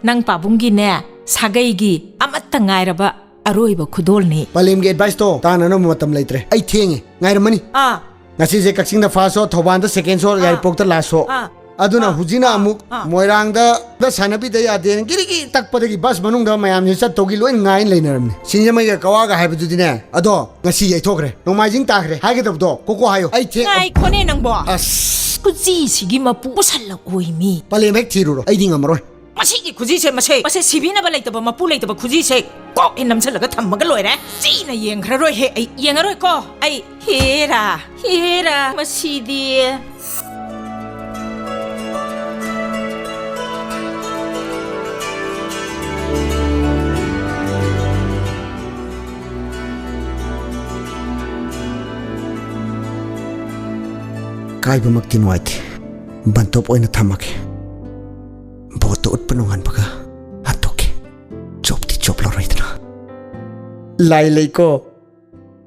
ꯅꯪ ꯄꯥꯕꯨꯡꯒꯤꯅꯦ, ꯁꯥꯒꯩꯒꯤ ꯑꯃꯠꯇ ꯉꯥꯏꯔꯕ ꯑꯔꯣꯏꯕ ꯈꯨꯗꯣꯜꯅꯤ꯫" ꯄꯂꯦꯝꯒꯤ adviceꯇꯣ ꯇꯥꯅꯅꯕ ꯃꯇꯝ ꯂꯩꯇ꯭ꯔꯦ꯫ ꯑꯩ ꯊꯦꯡꯉꯦ꯫ ꯉꯥꯏꯔꯝꯃꯅꯤ꯫ ꯑꯥ꯫ ꯉꯁꯤꯁꯦ ꯀꯛꯆꯤꯡꯗ first show, ꯊꯧꯕꯥꯜꯗ second show, ꯑꯥ꯫ ꯌꯥꯏꯔꯤꯄꯣꯛꯇ last show꯫ ꯑꯥ꯫ ꯑꯗꯨꯅ ꯑꯥ꯫ ꯍꯧꯖꯤꯛꯅ ꯑꯥ꯫ ꯑꯃꯨꯛ ꯑꯥ꯫ ꯃꯣꯏꯔꯥꯡꯗ ꯁꯥꯟꯅꯕꯤꯗ ꯌꯥꯗꯦꯅ ꯒꯤꯔꯤ ꯒꯤꯔꯤ ꯇꯛꯄꯗꯒꯤ bus ꯃꯅꯨꯡꯗ ꯃꯌꯥꯝꯁꯦ ꯆꯠꯇꯧꯒꯤ ꯂꯣꯏ ꯉꯥꯏ ꯂꯩꯅꯔꯝꯅꯦ꯫ ꯁꯤꯡꯖꯃꯩꯒ ꯀꯛꯋꯥꯒ ꯍꯥꯏꯕꯗꯨꯗꯤꯅꯦ, ꯑꯗꯣ ꯉꯁꯤ ꯌꯩꯊꯣꯛꯈ꯭ꯔꯦ꯫ ꯅꯣꯡꯃꯥꯏꯖꯤꯡ ꯇꯥꯈ꯭ꯔꯦ꯫ ꯍꯥꯏꯒꯗꯕꯗꯣ ꯀꯣꯀꯣ ꯍꯥꯏꯌꯣ꯫ ꯑꯩ ꯊꯦꯡ- ꯉꯥꯏꯈꯣꯅꯦ ꯅꯪꯕꯣ꯫ ꯑꯁ꯫ ꯈꯨꯖꯤꯁꯤꯒꯤ ꯃꯄꯨ ꯄꯨꯁꯜꯂꯛꯑꯣꯏ ꯃꯤ꯫ ꯄꯂꯦꯝ ꯍꯦꯛ ꯊꯤꯔꯨꯔꯣ꯫ ꯑꯩꯗꯤ ꯉꯝꯃꯔꯣꯏ꯫ ꯃꯁꯤꯒꯤ ꯈꯨꯖꯤꯁꯦ, ꯃꯁꯦ, ꯃꯁꯦ ꯁꯤꯕꯤꯅꯕ ꯂꯩꯇꯕ, ꯃꯄꯨ ꯂꯩꯇꯕ ꯈꯨꯖꯤꯁꯦ ꯀꯣꯛ ꯍꯦꯛ ꯅꯝꯁꯤꯜꯂꯒ ꯊꯝꯃꯒ ꯂꯣꯏꯔꯦ꯫ ꯆꯤꯅ ꯌꯦꯡꯈ꯭ꯔꯔꯣꯏꯍꯦ ꯑꯩ꯫ ꯌꯦꯡꯉꯔꯣꯏꯀꯣ ꯑꯩ꯫ ꯍꯦꯔꯥ, ꯍꯦꯔꯥ, ꯃꯁꯤꯗꯤ꯫ ꯀꯥꯏꯕꯃꯛꯇꯤ ꯅꯨꯡꯉꯥꯏꯇꯦ꯫ ꯕꯟꯇꯣꯞ ꯑꯣꯏꯅ ꯊꯝꯃꯒꯦ꯫ ꯚꯣꯠꯇ ꯎꯠꯄ ꯅꯣꯡꯉꯥꯟꯕꯒ ꯍꯟꯗꯣꯛꯀꯦ꯫ ꯆꯣꯞꯇꯤ ꯆꯣꯞꯂꯔꯣꯏꯗꯅ꯫ ꯂꯥꯏ ꯂꯩꯀꯣ꯫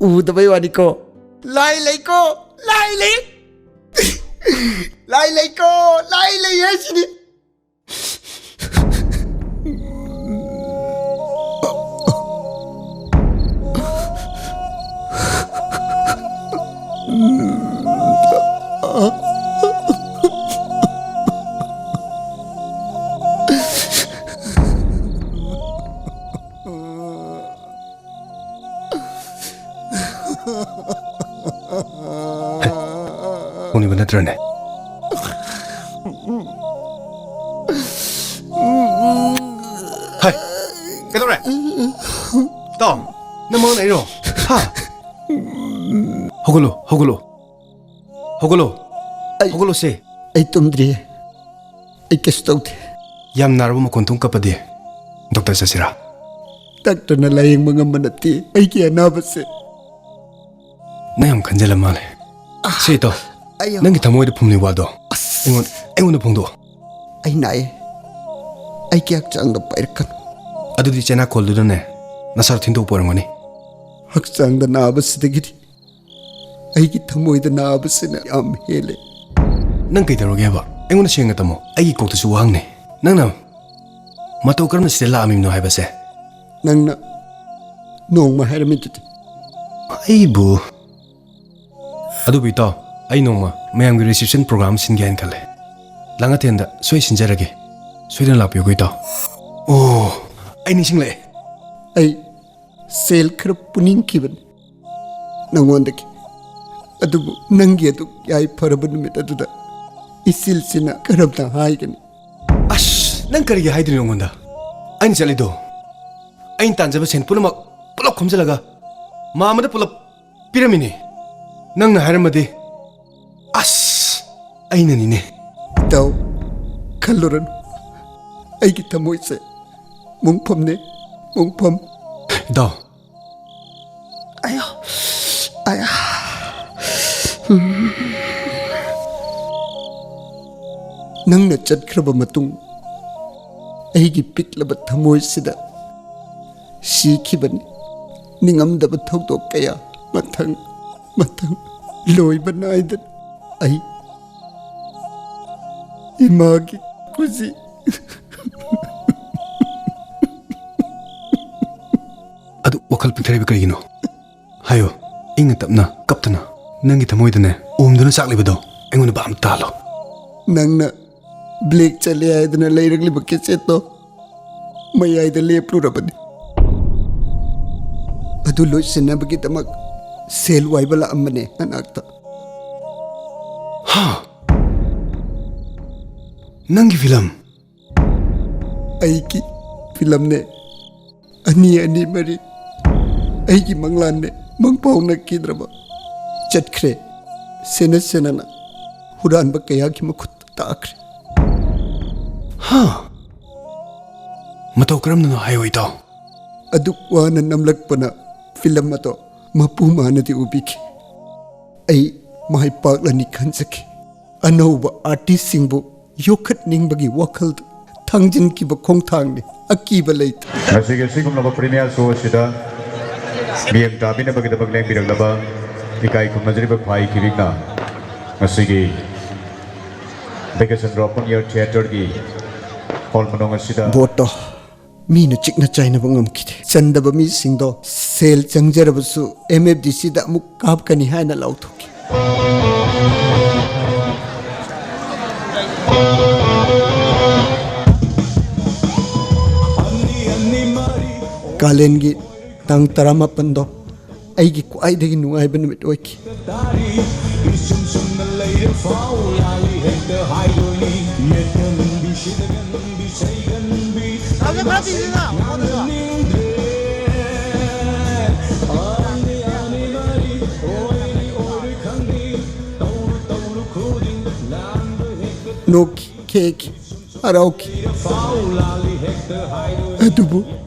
ꯎꯗꯕꯩ ꯋꯥꯅꯤꯀꯣ꯫ ꯂꯥꯏ ꯂꯩꯀꯣ꯫ ꯂꯥꯏ ꯂꯩ꯫ ꯂꯥꯏ ꯂꯩꯀꯣ꯫ ꯂꯥꯏ ꯂꯩ ꯍꯥꯏꯁꯤꯅꯤ꯫ ꯈꯪꯉꯤꯕ ꯅꯠꯇ꯭ꯔꯅꯦ? ꯍꯥꯏ, ꯀꯩꯗꯧꯔꯦ? ꯇꯥꯎ, ꯅꯪ ꯃꯉꯛ ꯅꯥꯏꯔꯣ? ꯍꯥ? ꯍꯧꯒꯠꯂꯣ, ꯍꯧꯒꯠꯂꯣ꯫ ꯍꯧꯒꯠꯂꯣ꯫ ꯑꯩ ꯍꯧꯒꯠꯂꯣꯁꯦ꯫ ꯑꯩ ꯇꯨꯝꯗ꯭ꯔꯤꯌꯦ꯫ ꯑꯩ ꯀꯩꯁꯨ ꯇꯧꯗꯦ꯫ ꯌꯥꯝ ꯅꯥꯔꯕ ꯃꯈꯣꯟ ꯊꯣꯛ ꯀꯞꯄꯗꯤ? ꯗꯣꯛꯇꯔ ꯆꯠꯁꯤꯔꯥ? ꯗꯥꯛꯇꯔꯅ ꯂꯥꯌꯦꯡꯕ ꯉꯝꯕ ꯅꯠꯇꯦ ꯑꯩꯒꯤ ꯑꯅꯥꯕꯁꯦ꯫ ꯅꯪ ꯌꯥꯝ ꯈꯟꯖꯜꯂ ꯃꯥꯜꯂꯦ꯫ ꯁꯦ ꯏꯇꯥꯎ, ꯑꯩ ꯅꯪꯒꯤ ꯊꯃꯣꯏꯗ ꯐꯨꯝꯂꯤ ꯋꯥꯗꯣ ꯑꯩꯉꯣꯟ-, ꯑꯩꯉꯣꯟꯗ ꯐꯣꯡꯗꯣꯛꯑꯣ꯫ ꯑꯩ ꯅꯥꯏꯌꯦ꯫ ꯑꯩꯒꯤ ꯍꯛꯆꯥꯡꯗ ꯄꯥꯏꯔꯛꯀꯅꯨ꯫ ꯑꯗꯨꯗꯤ ꯆꯦꯅꯥꯈꯣꯜꯗꯨꯅꯅꯦ ꯅꯁꯥ ꯊꯤꯟꯗꯣꯛꯄ ꯑꯣꯏꯔꯝꯒꯅꯤ꯫ ꯍꯛꯆꯥꯡꯗ ꯅꯥꯕꯁꯤꯗꯒꯤꯗꯤ ꯑꯩꯒꯤ ꯊꯃꯣꯏꯗ ꯅꯥꯕꯁꯤꯅ ꯌꯥꯝ ꯍꯦꯜꯂꯦ꯫ ꯅꯪ ꯀꯩꯗꯧꯔꯒꯦꯕ? ꯑꯩꯉꯣꯟꯗ ꯁꯦꯡꯅ ꯇꯝꯃꯣ꯫ ꯑꯩꯒꯤ ꯀꯣꯛꯇꯁꯨ ꯋꯥꯍꯪꯅꯦ꯫ ꯅꯪꯅ ꯃꯇꯧ ꯀꯔꯝꯅ ꯁꯤꯗ ꯂꯥꯛꯑꯝꯃꯤꯕꯅꯣ ꯍꯥꯏꯕꯁꯦ? ꯅꯪꯅ ꯅꯣꯡꯃ ꯍꯥꯏꯔꯝꯃꯤꯗꯨꯗꯤ꯫ ꯑꯩꯕꯨ? ꯑꯗꯨꯕꯨ ꯏꯇꯥꯎ, ꯑꯩ ꯅꯣꯡꯃ ꯃꯌꯥꯝꯒꯤ reception program ꯁꯤꯟꯒꯦ ꯍꯥꯏꯅ ꯈꯜꯂꯦ꯫ ꯂꯥꯡꯉꯊꯦꯟꯗ ꯁꯣꯏ ꯁꯤꯟꯖꯔꯒꯦ꯫ ꯁꯣꯏꯗꯅ ꯂꯥꯛꯄꯤꯌꯨꯀꯣ ꯏꯇꯥꯎ꯫ ꯑꯣ, ꯑꯩ ꯅꯤꯡꯁꯤꯡꯂꯛꯑꯦ꯫ ꯑꯩ ꯁꯦꯜ ꯈꯔ ꯄꯨꯅꯤꯡꯈꯤꯕꯅꯤ ꯅꯉꯣꯟꯗꯒꯤ꯫ ꯑꯗꯨꯕꯨ ꯅꯪꯒꯤ ꯑꯗꯨꯛ ꯌꯥꯏꯐꯔꯕ ꯅꯨꯃꯤꯠ ꯑꯗꯨꯗ ꯏꯆꯤꯜꯁꯤꯅ ꯀꯔꯝꯅ ꯍꯥꯏꯒꯅꯤ? ꯑꯁ, ꯅꯪ ꯀꯔꯤꯒꯤ ꯍꯥꯏꯗꯣꯏꯅꯣ ꯑꯩꯉꯣꯟꯗ? ꯑꯩꯅ ꯆꯠꯂꯤꯗꯣ, ꯑꯩꯅ ꯇꯥꯟꯖꯕ ꯁꯦꯟ ꯄꯨꯝꯅꯃꯛ ꯄꯨꯂꯞ ꯈꯣꯝꯖꯤꯜꯂꯒ ꯃꯥ ꯑꯃꯗ ꯄꯨꯂꯞ ꯄꯤꯔꯝꯃꯤꯅꯦ꯫ ꯅꯪꯅ ꯍꯥꯏꯔꯝꯃꯗꯤ, ꯑꯁ, ꯑꯩꯅꯅꯤꯅꯦ꯫ ꯏꯇꯥꯎ, ꯈꯜꯂꯨꯔꯅꯨ꯫ ꯑꯩꯒꯤ ꯊꯃꯣꯏꯁꯦ ꯃꯣꯡꯐꯝꯅꯦ, ꯃꯣꯡꯐꯝ꯫ ꯏꯇꯥꯎ꯫ ꯑꯌꯥ, ꯑꯌꯥ꯫ ꯅꯪꯅ ꯆꯠꯈ꯭ꯔꯕ ꯃꯇꯨꯡ ꯑꯩꯒꯤ ꯄꯤꯛꯂꯕ ꯊꯃꯣꯏꯁꯤꯗ ꯁꯤꯈꯤꯕꯅꯤ꯫ ꯅꯤꯡꯉꯝꯗꯕ ꯊꯧꯗꯣꯛ ꯀꯌꯥ ꯃꯊꯪ ꯃꯊꯪ ꯂꯣꯏꯕ ꯅꯥꯏꯗꯅ ꯑꯩ ꯏꯃꯥꯒꯤ ꯈꯨꯖꯤ꯫ ꯑꯗꯨ ꯋꯥꯈꯜ ꯄꯤꯛꯊꯔꯤꯕ ꯀꯔꯤꯒꯤꯅꯣ? ꯍꯥꯏꯌꯣ, ꯏꯪꯅ ꯇꯞꯅ ꯀꯞꯇꯅ꯫ ꯅꯪꯒꯤ ꯊꯃꯣꯏꯗꯅꯦ ꯎꯝꯗꯨꯅ ꯆꯥꯛꯂꯤꯕꯗꯣ ꯑꯩꯉꯣꯟꯗ ꯚꯥꯞ ꯑꯃ ꯇꯥꯍꯜꯂꯣ꯫ ꯅꯪꯅ black ꯆꯠꯂꯦ ꯍꯥꯏꯗꯅ ꯂꯩꯔꯛꯂꯤꯕ cassette ꯇꯣ ꯃꯌꯥꯏꯗ ꯂꯦꯞꯂꯨꯔꯕꯅꯤ꯫ ꯑꯗꯨ ꯂꯣꯏꯁꯤꯟꯅꯕꯒꯤꯗꯃꯛ ꯁꯦꯜ ꯋꯥꯏꯕ ꯂꯥꯛꯑꯝꯕꯅꯦ ꯅꯅꯥꯛꯇ꯫ ꯍꯥ? ꯅꯪꯒꯤ ꯐꯤꯂꯝ? ꯑꯩꯒꯤ ꯐꯤꯂꯝꯅꯦ꯫ ꯑꯅꯤ ꯑꯅꯤ ꯃꯔꯤ꯫ ꯑꯩꯒꯤ ꯃꯪꯂꯥꯟꯅꯦ꯫ ꯃꯪꯐꯥꯎꯅꯈꯤꯗ꯭ꯔꯕ꯫ ꯆꯠꯈ꯭ꯔꯦ꯫ ꯁꯦꯟꯅ ꯁꯦꯟꯅꯅ ꯍꯨꯔꯥꯟꯕ ꯀꯌꯥꯒꯤ ꯃꯈꯨꯠꯇ ꯇꯥꯈ꯭ꯔꯦ꯫ ꯍꯥ? ꯃꯇꯧ ꯀꯔꯝꯅꯅꯣ ꯍꯥꯏꯌꯣ, ꯏꯇꯥꯎ꯫ ꯑꯗꯨꯛ ꯋꯥꯅ ꯅꯝꯂꯛꯄꯅ ꯐꯤꯂꯝ ꯑꯗꯣ ꯃꯄꯨ ꯃꯥꯅꯗꯤ ꯎꯕꯤꯈꯤ꯫ ꯑꯩ ꯃꯥꯏ ꯄꯥꯛꯂꯅꯤ ꯈꯟꯖꯈꯤ꯫ ꯑꯅꯧꯕ ꯑꯥꯔꯇꯤꯁꯁꯤꯡꯕꯨ ꯌꯣꯛꯈꯠꯅꯤꯡꯕꯒꯤ ꯋꯥꯈꯜꯗ ꯊꯥꯡꯖꯤꯟꯈꯤꯕ ꯈꯣꯡꯊꯥꯡꯅꯤ, ꯑꯀꯤꯕ ꯂꯩꯇꯦ꯫ ꯉꯁꯤꯒꯤ ꯑꯁꯤꯒꯨꯝꯂꯕ ꯄ꯭ꯔꯤꯃꯤꯌꯔ ꯁꯣ ꯑꯁꯤꯗ ꯃꯤꯠꯌꯦꯡ ꯇꯥꯕꯤꯅꯕꯒꯤꯗꯃꯛ ꯂꯦꯡꯕꯤꯔꯛꯂꯕ ꯏꯀꯥꯏ ꯈꯨꯝꯅꯖꯔꯤꯕ ꯈ꯭ꯋꯥꯏ ꯈꯤꯕꯤꯛꯅ ꯉꯁꯤꯒꯤ ꯚꯦꯀꯦꯁꯟ ꯗ꯭ꯔꯣꯞ ꯑꯣꯄꯟ ꯏꯌꯔ ꯊꯤꯌꯦꯇꯔꯒꯤ ꯍꯣꯜ ꯃꯅꯨꯡ ꯑꯁꯤꯗ ꯕꯣꯠꯇꯣ ꯃꯤꯅ ꯆꯤꯛꯅ ꯆꯥꯏꯅꯕ ꯉꯝꯈꯤꯗꯦ꯫ ꯆꯟꯗꯕ ꯃꯤꯁꯤꯡꯗꯣ ꯁꯦꯜ ꯆꯪꯖꯔꯕꯁꯨ ꯑꯦꯝ ꯑꯦꯐ ꯗꯤ ꯁꯤꯗ ꯑꯃꯨꯛ ꯀꯥꯞꯀꯅꯤ ꯍꯥꯏꯅ ꯂꯥꯎꯊꯣꯛꯈꯤ꯫ ꯀꯥꯂꯦꯟꯒꯤ ꯇꯥꯡ ꯇꯔꯥꯃꯥꯄꯟꯗꯣ ꯑꯩꯒꯤ ꯈ꯭ꯋꯥꯏꯗꯒꯤ ꯅꯨꯡꯉꯥꯏꯕ ꯅꯨꯃꯤꯠ ꯑꯣꯏꯈꯤ꯫ ꯅꯣꯛꯈꯤ, ꯈꯦꯈꯤ, ꯍꯔꯥꯎꯈꯤ꯫ ꯑꯗꯨꯕꯨ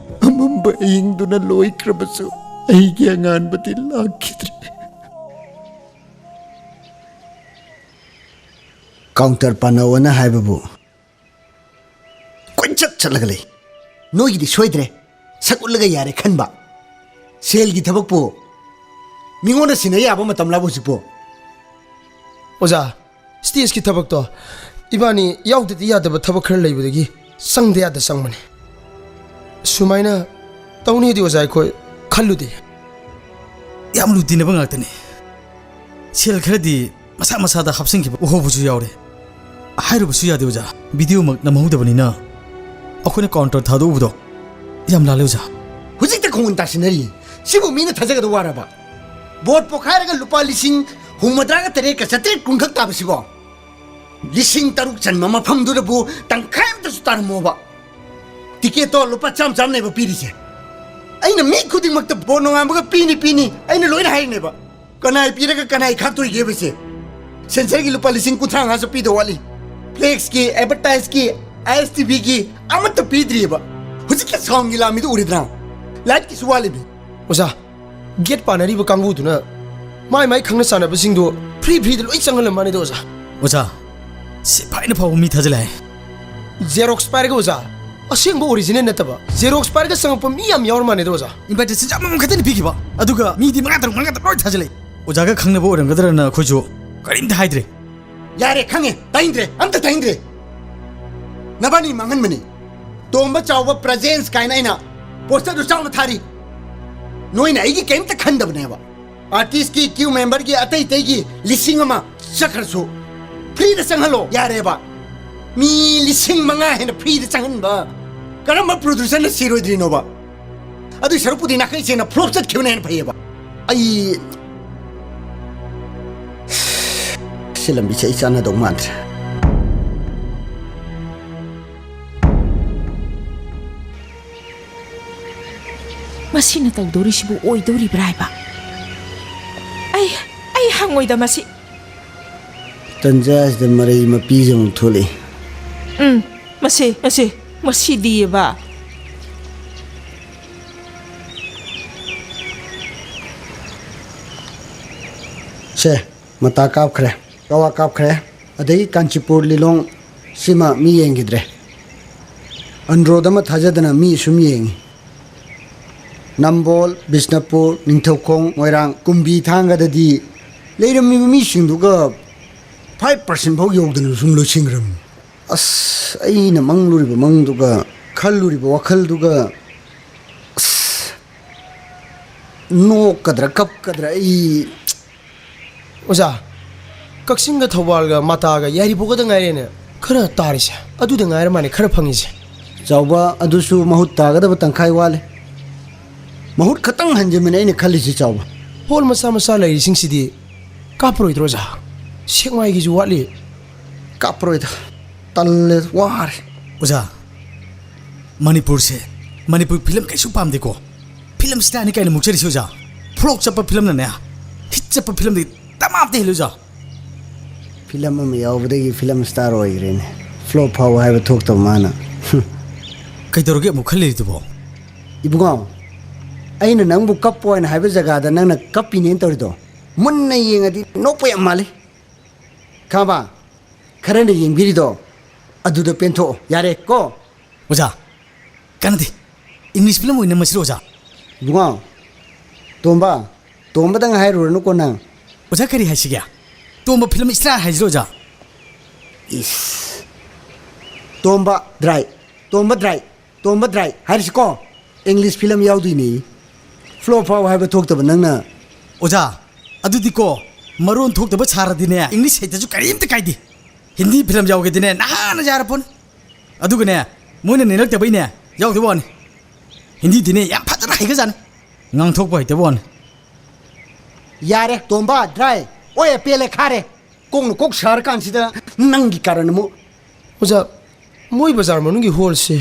ꯑꯃꯝꯕ ꯑꯌꯤꯡꯗꯨꯅ ꯂꯣꯏꯈ꯭ꯔꯕꯁꯨ ꯑꯩꯒꯤ ꯑꯉꯥꯟꯕꯗꯤ ꯂꯥꯛꯈꯤꯗ꯭ꯔꯦ꯫ ꯀꯥꯎꯟꯇꯔ ꯄꯥꯅꯧꯑꯅ ꯍꯥꯏꯕꯕꯨ ꯀꯣꯏꯆꯠ ꯆꯠꯂꯒ ꯂꯩ꯫ ꯅꯣꯏꯒꯤꯗꯤ ꯁꯣꯏꯗ꯭ꯔꯦ, ꯁꯛ ꯎꯠꯂꯒ ꯌꯥꯔꯦ ꯈꯟꯕ꯫ ꯁꯦꯜꯒꯤ ꯊꯕꯛꯄꯨ ꯃꯤꯉꯣꯟꯗ ꯁꯤꯟꯅ ꯌꯥꯕ ꯃꯇꯝꯂꯕ ꯍꯧꯖꯤꯛꯄꯨ? ꯑꯣꯖꯥ, ꯁ꯭ꯇꯦꯖꯀꯤ ꯊꯕꯛꯇꯣ ꯏꯕꯥꯅꯤ ꯌꯥꯎꯗꯗꯤ ꯌꯥꯗꯕ ꯊꯕꯛ ꯈꯔ ꯂꯩꯕꯗꯒꯤ ꯆꯪꯗ ꯌꯥꯗ ꯆꯪꯕꯅꯤ꯫ ꯁꯨꯃꯥꯏꯅ ꯇꯧꯅꯤꯗꯤ ꯑꯣꯖꯥ ꯑꯩꯈꯣꯏ ꯈꯜꯂꯨꯗꯦ꯫ ꯌꯥꯝ ꯂꯨ ꯇꯤꯟꯅꯕ ꯉꯥꯛꯇꯅꯤ꯫ ꯁꯦꯜ ꯈꯔꯗꯤ ꯃꯁꯥ ꯃꯁꯥꯗ ꯍꯥꯞꯆꯤꯟꯈꯤꯕ ꯎꯍꯧꯕꯁꯨ ꯌꯥꯎꯔꯦ꯫ ꯍꯥꯏꯔꯨꯕꯁꯨ ꯌꯥꯗꯦ ꯑꯣꯖꯥ, ꯚꯤꯗꯤꯑꯣꯃꯛ ꯅꯝꯍꯧꯗꯕꯅꯤꯅ꯫ ꯑꯩꯈꯣꯏꯅ ꯀꯥꯎꯟꯇꯔ ꯊꯥꯗꯣꯛꯎꯕꯗꯣ ꯌꯥꯝ ꯂꯥꯜꯂꯦ ꯑꯣꯖꯥ꯫ ꯍꯧꯖꯤꯛꯇ ꯈꯣꯡꯒꯨꯟ ꯇꯥꯁꯤꯟꯅꯔꯤ꯫ ꯁꯤꯕꯨ ꯃꯤꯅ ꯊꯥꯖꯒꯗꯧ ꯋꯥꯔꯕ? ꯕꯣꯠ ꯄꯣꯈꯥꯏꯔꯒ ꯂꯨꯄꯥ ꯂꯤꯁꯤꯡ ꯍꯨꯝꯐꯨꯇꯔꯥꯒ ꯇꯔꯦꯠꯀ ꯆꯥꯇ꯭ꯔꯦꯠ ꯀꯨꯟꯈꯛ ꯇꯥꯕꯁꯤꯕꯣ? ꯂꯤꯁꯤꯡ ꯇꯔꯨꯛ ꯆꯟꯕ ꯃꯐꯝꯗꯨꯗꯕꯨ ꯇꯪꯈꯥꯏ ꯑꯃꯇꯁꯨ ꯇꯥꯔꯝꯃꯣꯕ꯫ ꯇꯤꯀꯦꯠꯇꯣ ꯂꯨꯄꯥ ꯆꯥꯝ ꯆꯥꯝꯅꯦꯕ ꯄꯤꯔꯤꯁꯦ꯫ ꯑꯩꯅ ꯃꯤ ꯈꯨꯗꯤꯡꯃꯛꯇ ꯕꯣꯠ ꯅꯣꯡꯉꯥꯟꯕꯒ ꯄꯤꯅꯤ, ꯄꯤꯅꯤ, ꯑꯩꯅ ꯂꯣꯏꯅ ꯍꯥꯏꯔꯤꯅꯦꯕ꯫ ꯀꯅꯥꯏ ꯄꯤꯔꯒ ꯀꯅꯥꯏ ꯈꯥꯛꯇꯣꯏꯒꯦꯕꯁꯦ? ꯁꯦꯟꯁꯔꯒꯤ ꯂꯨꯄꯥ ꯂꯤꯁꯤꯡ ꯀꯨꯟꯊ꯭ꯔꯥ ꯃꯉꯥꯁꯨ ꯄꯤꯗꯧ ꯋꯥꯠꯂꯤ꯫ ꯐ꯭ꯂꯦꯛꯁꯀꯤ, ꯑꯦꯗꯚꯔꯇꯥꯏꯁꯀꯤ, ꯑꯥꯏ ꯑꯦꯁ ꯇꯤ ꯚꯤꯒꯤ ꯑꯃꯠꯇ ꯄꯤꯗ꯭ꯔꯤꯑꯕ꯫ ꯍꯧꯖꯤꯛꯀꯤ ꯁꯥꯎꯟꯒꯤ ꯂꯥꯝꯃꯤꯗꯨ ꯎꯔꯤꯗ꯭ꯔꯥ? ꯂꯥꯏꯠꯀꯤꯁꯨ ꯋꯥꯠꯂꯤꯕꯅꯤ꯫ ꯑꯣꯖꯥ, ꯒꯦꯠ ꯄꯥꯟꯅꯔꯤꯕ ꯀꯥꯡꯕꯨꯗꯨꯅ ꯃꯥꯏ ꯃꯥꯏ ꯈꯪꯅ ꯆꯥꯟꯅꯕꯁꯤꯡꯗꯣ ꯐ꯭ꯔꯤ ꯐ꯭ꯔꯤꯗ ꯂꯣꯏ ꯆꯪꯍꯜꯂꯝꯕꯅꯤꯗ ꯑꯣꯖꯥ꯫ ꯑꯣꯖꯥ, ꯁꯤꯐꯥꯏꯅ ꯐꯥꯎꯕ ꯃꯤ ꯊꯥꯖꯤꯜꯂꯦ ꯍꯥꯏ꯫ ꯖꯦꯔꯣꯛꯁ ꯄꯥꯏꯔꯒ ꯑꯣꯖꯥ, ꯑꯁꯦꯡꯕ ꯑꯣꯔꯤꯖꯤꯅꯦꯜ ꯅꯠꯇꯕ ꯖꯦꯔꯣꯛꯁ ꯄꯥꯏꯔꯒ ꯆꯪꯉꯛꯄ ꯃꯤ ꯌꯥꯝ ꯌꯥꯎꯔ ꯃꯥꯜꯂꯦꯗ ꯑꯣꯖꯥ꯫ ꯏꯟꯚꯥꯏꯇꯦꯁꯟꯁꯦ ꯑꯃꯃꯝ ꯈꯛꯇꯅꯤ ꯄꯤꯈꯤꯕ, ꯑꯗꯨꯒ ꯃꯤꯗꯤ ꯃꯉꯥ ꯇꯔꯨꯛ ꯃꯉꯥ ꯇꯔꯨꯛ ꯂꯣꯏ ꯊꯥꯖꯤꯜꯂꯛꯏ꯫ ꯑꯣꯖꯥꯒ ꯈꯪꯅꯕ ꯑꯣꯏꯔꯝꯒꯗ꯭ꯔꯅ ꯑꯩꯈꯣꯏꯁꯨ ꯀꯔꯤꯝꯇ ꯍꯥꯏꯗ꯭ꯔꯦ꯫ ꯌꯥꯔꯦ, ꯈꯪꯉꯦ, ꯇꯥꯅꯤꯡꯗ꯭ꯔꯦ, ꯑꯝꯇ ꯇꯥꯅꯤꯡꯗ꯭ꯔꯦ꯫ ꯅꯕꯥꯅꯤ ꯃꯥꯡꯍꯟꯕꯅꯤ꯫ ꯇꯣꯝꯕ ꯆꯥꯎꯕ ꯄ꯭ꯔꯖꯦꯟꯁ ꯀꯥꯏꯅ ꯑꯩꯅ ꯄꯣꯁꯇꯔꯗꯨ ꯆꯥꯎꯅ ꯊꯥꯔꯤ꯫ ꯅꯣꯏꯅ ꯑꯩꯒꯤ ꯀꯔꯤꯝꯇ ꯈꯟꯗꯕꯅꯦꯕ꯫ ꯑꯥꯔꯇꯤꯁꯀꯤ ꯀ꯭ꯌꯨ ꯃꯦꯝꯕꯔꯒꯤ ꯑꯇꯩ ꯑꯇꯩꯒꯤ ꯂꯤꯁꯤꯡ ꯑꯃ ꯆꯠꯈ꯭ꯔꯁꯨ ꯐ꯭ꯔꯤꯗ ꯆꯪꯍꯜꯂꯣ ꯌꯥꯔꯦꯕ꯫ ꯃꯤ ꯂꯤꯁꯤꯡ ꯃꯉꯥ ꯍꯦꯟꯅ ꯐ꯭ꯔꯤꯗ ꯆꯪꯍꯟꯕ ꯀꯔꯝꯕ ꯄ꯭ꯔꯣꯗ꯭ꯌꯨꯁꯔꯅ ꯁꯤꯔꯣꯏꯗ꯭ꯔꯤꯅꯣꯕ? ꯑꯗꯨꯏ ꯁꯔꯨꯛꯄꯨꯗꯤ ꯅꯥꯈꯩ ꯁꯦꯡꯅ ꯐ꯭ꯂꯣꯞ ꯆꯠꯈꯤꯕꯅ ꯍꯦꯟꯅ ꯐꯩꯌꯦꯕ꯫ ꯑꯩ ꯁꯤ ꯂꯝꯕꯤꯁꯦ ꯑꯩ ꯆꯥꯟꯅꯗꯧ ꯃꯥꯟꯗ꯭ꯔꯦ꯫ ꯃꯁꯤꯅ ꯇꯧꯗꯣꯔꯤꯁꯤꯕꯨ ꯑꯣꯏꯗꯣꯔꯤꯕ꯭ꯔꯥ ꯍꯥꯏꯕ? ꯑꯩ ꯑꯩ ꯍꯪꯉꯣꯏꯗ ꯃꯁꯤ꯫ ꯇꯟꯖꯥꯁꯤꯗ ꯃꯔꯩ ꯃꯄꯤꯁꯦ ꯑꯃꯨꯛ ꯊꯣꯛꯂꯛꯏ꯫ ꯎꯝ, ꯃꯁꯤ ꯃꯁꯤ ꯃꯁꯤꯗꯤꯕ꯫ ꯁꯦ, ꯃꯇꯥ ꯀꯥꯞꯈ꯭ꯔꯦ, ꯀꯋꯥ ꯀꯥꯞꯈ꯭ꯔꯦ꯫ ꯑꯗꯒꯤ ꯀꯥꯟꯆꯤꯄꯨꯔ ꯂꯤꯂꯣꯡ ꯁꯤꯃ ꯃꯤ ꯌꯦꯡꯈꯤꯗ꯭ꯔꯦ꯫ ꯑꯟꯗ꯭ꯔꯣꯗ ꯑꯃ ꯊꯥꯖꯗꯅ ꯃꯤ ꯁꯨꯝ ꯌꯦꯡꯉꯤ꯫ ꯅꯝꯕꯣꯜ, ꯕꯤꯁꯅꯄꯨꯔ, ꯅꯤꯡꯊꯧꯈꯣꯡ, ꯃꯣꯏꯔꯥꯡ, ꯀꯨꯝꯕꯤ, ꯊꯥꯡꯒꯗꯗꯤ ꯂꯩꯔꯝꯃꯤꯕ ꯃꯤꯁꯤꯡꯗꯨꯒ ꯐꯥꯏꯚ ꯄꯥꯔꯁꯦꯟ ꯐꯥꯎ ꯌꯧꯗꯅ ꯁꯨꯝ ꯂꯣꯏꯁꯤꯟꯈ꯭ꯔꯕꯅꯤ꯫ ꯑꯁ, ꯑꯩꯅ ꯃꯪꯂꯨꯔꯤꯕ ꯃꯪꯗꯨꯒ, ꯈꯜꯂꯨꯔꯤꯕ ꯋꯥꯈꯜꯗꯨꯒ, ꯑꯁ, ꯅꯣꯛꯀꯗ꯭ꯔꯥ ꯀꯞꯀꯗ꯭ꯔꯥ ꯑꯩ꯫ ꯑꯣꯖꯥ, ꯀꯛꯆꯤꯡꯒ ꯊꯧꯕꯥꯜꯒ ꯃꯇꯥꯒ ꯌꯥꯏꯔꯤꯄꯣꯛꯀꯗ ꯉꯥꯏꯔꯦꯅꯦ ꯈꯔ ꯇꯥꯔꯤꯁꯦ꯫ ꯑꯗꯨꯗ ꯉꯥꯏꯔ ꯃꯥꯅꯦ ꯈꯔ ꯐꯪꯉꯤꯁꯦ꯫ ꯆꯥꯎꯕ, ꯑꯗꯨꯁꯨ ꯃꯍꯨꯠ ꯇꯥꯒꯗꯕ ꯇꯪꯈꯥꯏ ꯋꯥꯠꯂꯦ꯫ ꯃꯍꯨꯠ ꯈꯛꯇꯪ ꯍꯟꯖꯤꯟꯕꯅꯦ ꯑꯩꯅ ꯈꯜꯂꯤꯁꯤ, ꯆꯥꯎꯕ꯫ ꯍꯣꯜ ꯃꯆꯥ ꯃꯆꯥ ꯂꯩꯔꯤꯁꯤꯡꯁꯤꯗꯤ ꯀꯥꯞꯄꯔꯣꯏꯗ꯭ꯔꯣ, ꯑꯣꯖꯥ? ꯁꯦꯛꯃꯥꯏꯒꯤꯁꯨ ꯋꯥꯠꯂꯤ꯫ ꯀꯥꯞꯄꯔꯣꯏꯗ꯫ ꯇꯜꯂꯦ, ꯋꯥꯔꯦ꯫ ꯑꯣꯖꯥ, ꯃꯅꯤꯄꯨꯔꯁꯦ, ꯃꯅꯤꯄꯨꯔ ꯐꯤꯂꯝ ꯀꯩꯁꯨ ꯄꯥꯝꯗꯦꯀꯣ꯫ ꯐꯤꯂꯝ ꯁ꯭ꯇꯥꯔꯅꯤ ꯀꯥꯏꯅ ꯃꯨꯛꯆꯔꯤꯁꯦ, ꯑꯣꯖꯥ꯫ ꯐ꯭ꯂꯣꯞ ꯆꯠꯄ ꯐꯤꯂꯝꯅꯅꯦ, ꯍꯤꯠ ꯆꯠꯄ ꯐꯤꯂꯝꯗꯒꯤ ꯗꯃꯥꯝꯇ ꯍꯦꯜꯂꯤ, ꯑꯣꯖꯥ꯫ ꯐꯤꯂꯝ ꯑꯃ ꯌꯥꯎꯕꯗꯒꯤ ꯐꯤꯂꯝ ꯁ꯭ꯇꯥꯔ ꯑꯣꯏꯈ꯭ꯔꯦꯅꯦ꯫ ꯐ꯭ꯂꯣꯞ ꯐꯥꯎꯕ ꯍꯥꯏꯕ ꯊꯣꯛꯇꯕ ꯃꯥꯅ꯫ ꯍꯨꯝ꯫ ꯀꯩꯗꯧꯔꯒꯦ ꯑꯃꯨꯛ ꯈꯜꯂꯤꯗꯨꯕꯣ? ꯏꯕꯨꯡꯉꯣ, ꯑꯩꯅ ꯅꯪꯕꯨ ꯀꯞꯄꯣ ꯍꯥꯏꯅ ꯍꯥꯏꯕ ꯖꯒꯥꯗ ꯅꯪꯅ ꯀꯞꯄꯤꯅꯦꯅ ꯇꯧꯔꯤꯗꯣ, ꯃꯨꯟꯅ ꯌꯦꯡꯉꯗꯤ ꯅꯣꯛꯄ ꯌꯥꯝ ꯃꯥꯜꯂꯤ꯫ ꯈꯪꯉꯕ? ꯈꯔꯅ ꯌꯦꯡꯕꯤꯔꯤꯗꯣ ꯑꯗꯨꯗ ꯄꯦꯟꯊꯣꯛꯑꯣ꯫ ꯌꯥꯔꯦ ꯀꯣ? ꯑꯣꯖꯥ, ꯀꯥꯟꯅꯗꯦ꯫ ꯏꯪꯂꯤꯁ ꯐꯤꯂꯝ ꯑꯣꯏꯅ ꯅꯝꯃꯁꯤꯔꯣ, ꯑꯣꯖꯥ? ꯏꯕꯨꯡꯉꯣ, ꯇꯣꯝꯕ, ꯇꯣꯝꯕꯗꯪ ꯍꯥꯏꯔꯨꯔꯅꯨꯀꯣ ꯅꯪ꯫ ꯑꯣꯖꯥ, ꯀꯔꯤ ꯍꯥꯏꯁꯤꯒꯦ? ꯇꯣꯝꯕ ꯐꯤꯂꯝ ꯏꯁꯇꯥꯔ ꯍꯥꯏꯁꯤꯔꯣ, ꯑꯣꯖꯥ? ꯏꯁ꯫ ꯇꯣꯝꯕ ꯗ꯭ꯔꯥꯏ, ꯇꯣꯝꯕ ꯗ꯭ꯔꯥꯏ, ꯇꯣꯝꯕ ꯗ꯭ꯔꯥꯏ ꯍꯥꯏꯔꯤꯁꯤꯀꯣ, ꯏꯪꯂꯤꯁ ꯐꯤꯂꯝ ꯌꯥꯎꯗꯣꯏꯅꯦ꯫ ꯐ꯭ꯂꯣꯞ ꯐꯥꯎ ꯍꯥꯏꯕ ꯊꯣꯛꯇꯕ ꯅꯪꯅ꯫ ꯑꯣꯖꯥ, ꯑꯗꯨꯗꯤꯀꯣ, ꯃꯔꯣꯟ ꯊꯣꯛꯇꯕ ꯁꯥꯔꯗꯤꯅꯦ, ꯏꯪꯂꯤꯁ ꯍꯩꯇꯁꯨ ꯀꯔꯤꯝꯇ ꯀꯥꯏꯗꯦ꯫ ꯍꯤꯟꯗꯤ ꯐꯤꯂꯝ ꯌꯥꯎꯒꯦꯗꯤꯅꯦ, ꯅꯍꯥꯟꯅ ꯌꯥꯔꯄꯣꯠꯅꯤ꯫ ꯑꯗꯨꯒꯅꯦ, ꯃꯣꯏꯅ ꯅꯦꯅꯛꯇꯕꯩꯅꯦ, ꯌꯥꯎꯗꯕ ꯋꯥꯅꯤ꯫ ꯍꯤꯟꯗꯤꯗꯤꯅꯦ, ꯌꯥꯝ ꯐꯖꯅ ꯍꯩꯒꯖꯥꯠꯅꯤ꯫ ꯉꯥꯡꯊꯣꯛꯄ ꯍꯩꯇꯕ ꯋꯥꯅꯤ꯫ ꯌꯥꯔꯦ, ꯇꯣꯝꯕ, ꯗ꯭ꯔꯥꯏ꯫ ꯑꯣꯏ, ꯄꯦꯜꯂꯦ, ꯈꯥꯔꯦ꯫ ꯀꯣꯛꯅ ꯀꯣꯛ ꯁꯥꯔꯀꯥꯟꯁꯤꯗ ꯅꯪꯒꯤ ꯀꯥꯔꯟ ꯑꯃꯨꯛ꯫ ꯑꯣꯖꯥ, ꯃꯣꯏ ꯕꯖꯥꯔ ꯃꯅꯨꯡꯒꯤ ꯍꯣꯜꯁꯦ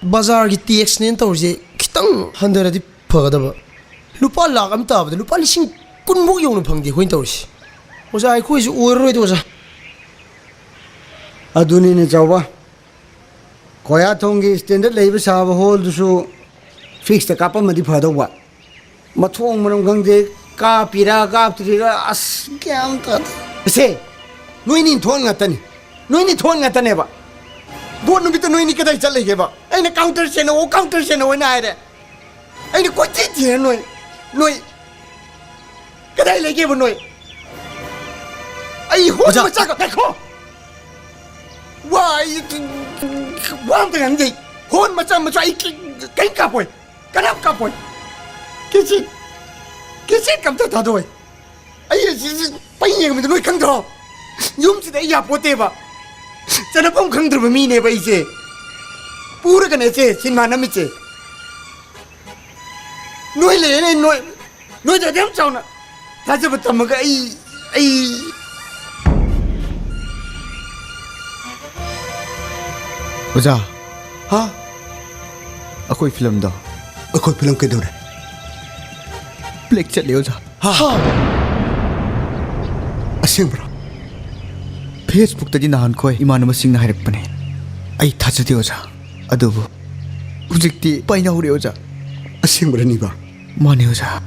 ꯕꯖꯥꯔꯒꯤ ꯇꯦꯛꯁꯅꯦꯅ ꯇꯧꯔꯤꯁꯦ ꯈꯤꯇꯪ ꯍꯟꯊꯔꯗꯤ ꯐꯒꯗꯕ꯫ ꯂꯨꯄꯥ ꯂꯥꯛ ꯑꯃ ꯇꯥꯕꯗ ꯂꯨꯄꯥ ꯂꯤꯁꯤꯡ ꯀꯨꯟꯃꯨꯛ ꯌꯧꯅ ꯐꯪꯗꯦ ꯑꯩꯈꯣꯏꯅ ꯇꯧꯔꯤꯁꯦ꯫ ꯑꯣꯖꯥ, ꯑꯩꯈꯣꯏꯁꯨ ꯑꯣꯏꯔꯔꯣꯏꯗ, ꯑꯣꯖꯥ꯫ ꯑꯗꯨꯅꯤꯅꯦ, ꯆꯥꯎꯕ꯫ ꯀꯣꯌꯥꯊꯣꯡꯒꯤ ꯁ꯭ꯇꯦꯟꯗꯔꯗ ꯂꯩꯕ ꯁꯥꯕ ꯍꯣꯜꯗꯨꯁꯨ ꯐꯤꯛꯁꯇ ꯀꯥꯞꯄꯝꯃꯗꯤ ꯐꯗꯧꯕ꯫ ꯃꯊꯣꯡ ꯃꯔꯝ ꯈꯪꯗꯦ, ꯀꯥꯞꯄꯤꯔꯥ ꯀꯥꯞꯇ꯭ꯔꯤꯔꯥ, ꯑꯁ, ꯒ꯭ꯌꯥꯟ ꯑꯃ ꯇꯥꯗꯦ꯫ ꯑꯁꯦ, ꯅꯣꯏꯅꯤ ꯊꯣꯛꯍꯟ ꯉꯥꯛꯇꯅꯤ꯫ ꯅꯣꯏꯅꯤ ꯊꯣꯛꯍꯟ ꯉꯥꯛꯇꯅꯦꯕ꯫ ꯚꯣꯠ ꯅꯨꯃꯤꯠꯇ ꯅꯣꯏꯅꯤ ꯀꯗꯥꯏ ꯆꯠꯂꯤꯒꯦꯕ? ꯑꯩꯅ counter ꯁꯦꯟꯅꯧ, counter ꯁꯦꯟꯅꯧ ꯍꯥꯏꯅ ꯍꯥꯏꯔꯦ꯫ ꯑꯩꯅ ꯀꯣꯏꯊꯤ ꯊꯤꯔꯦ ꯅꯣꯏ, ꯅꯣꯏ ꯀꯗꯥꯏ ꯂꯩꯒꯦꯕ ꯅꯣꯏ? ꯑꯩ ꯍꯣꯜ ꯑꯣꯖꯥ꯫ ꯃꯆꯥꯒ, ꯉꯥꯏꯈꯣ! ꯋꯥ, ꯑꯩ ꯋꯥ ꯑꯝꯇ ꯉꯥꯡꯖꯩ꯫ ꯍꯣꯜ ꯃꯆꯥ ꯃꯆꯥ ꯑꯩ ꯀꯩ-, ꯀꯩꯝ ꯀꯥꯞꯄꯣꯏ꯫ ꯀꯅꯥꯝ ꯀꯥꯞꯄꯣꯏ꯫ ꯀꯦꯁꯦꯠ, ꯀꯦꯁꯦꯠ ꯑꯝꯇ ꯊꯥꯗꯣꯛꯑꯣꯏ꯫ ꯑꯩ ꯑꯁꯤ ꯄꯩ ꯌꯦꯡꯕꯗ ꯅꯣꯏ ꯈꯪꯗ꯭ꯔꯣ? ꯌꯨꯝꯁꯤꯗ ꯑꯩ ꯌꯥꯄꯣꯠꯇꯦꯕ꯫ ꯆꯠꯅꯐꯝ ꯈꯪꯗ꯭ꯔꯕ ꯃꯤꯅꯦꯕ ꯑꯩꯁꯦ꯫ ꯄꯨꯔꯒꯅꯦ ꯁꯦ ꯁꯤꯅꯦꯃꯥ ꯅꯝꯃꯤꯁꯦ꯫ ꯅꯣꯏ ꯂꯩꯔꯦꯅꯦ, ꯅꯣꯏ, ꯅꯣꯏꯗ ꯑꯗꯨꯛ ꯌꯥꯝ ꯆꯥꯎꯅ ꯊꯥꯖꯕ ꯊꯝꯃꯒ ꯑꯩ, ꯑꯩ ꯑꯣꯖꯥ꯫ ꯍꯥ? ꯑꯩꯈꯣꯏ ꯐꯤꯂꯝꯗꯣ꯫ ꯑꯩꯈꯣꯏ ꯐꯤꯂꯝ ꯀꯩꯗꯧꯔꯦ? ꯕ꯭ꯂꯦꯛ ꯆꯠꯂꯦ, ꯑꯣꯖꯥ꯫ ꯍꯥ? ꯑꯁꯦꯡꯕ꯭ꯔꯣ? ꯐꯦꯁꯕꯨꯛꯇꯗꯤ ꯅꯍꯥꯟꯈꯣꯏ ꯏꯃꯥꯟꯅꯕꯁꯤꯡꯅ ꯍꯥꯏꯔꯛꯄꯅꯦ꯫ ꯑꯩ ꯊꯥꯖꯗꯦ, ꯑꯣꯖꯥ꯫ ꯑꯗꯨꯕꯨ ꯍꯧꯖꯤꯛꯇꯤ ꯄꯥꯏꯅꯍꯧꯔꯦ, ꯑꯣꯖꯥ꯫ ꯑꯁꯦꯡꯕꯔꯅꯤꯕ? ꯃꯥꯅꯦ, ꯑꯣꯖꯥ꯫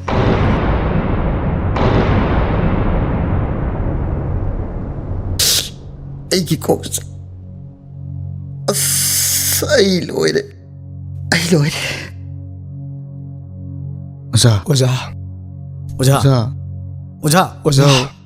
ꯑꯩꯒꯤ ꯀꯣꯛꯁꯦ, ꯑꯁ, ꯑꯩ ꯂꯣꯏꯔꯦ꯫ ꯑꯩ ꯂꯣꯏꯔꯦ꯫ ꯑꯣꯖꯥ꯫ ꯑꯣꯖꯥ꯫ ꯑꯣꯖꯥ꯫ ꯑꯣꯖꯥ꯫ ꯑꯣꯖꯥ꯫ ꯑꯣꯖꯥ꯫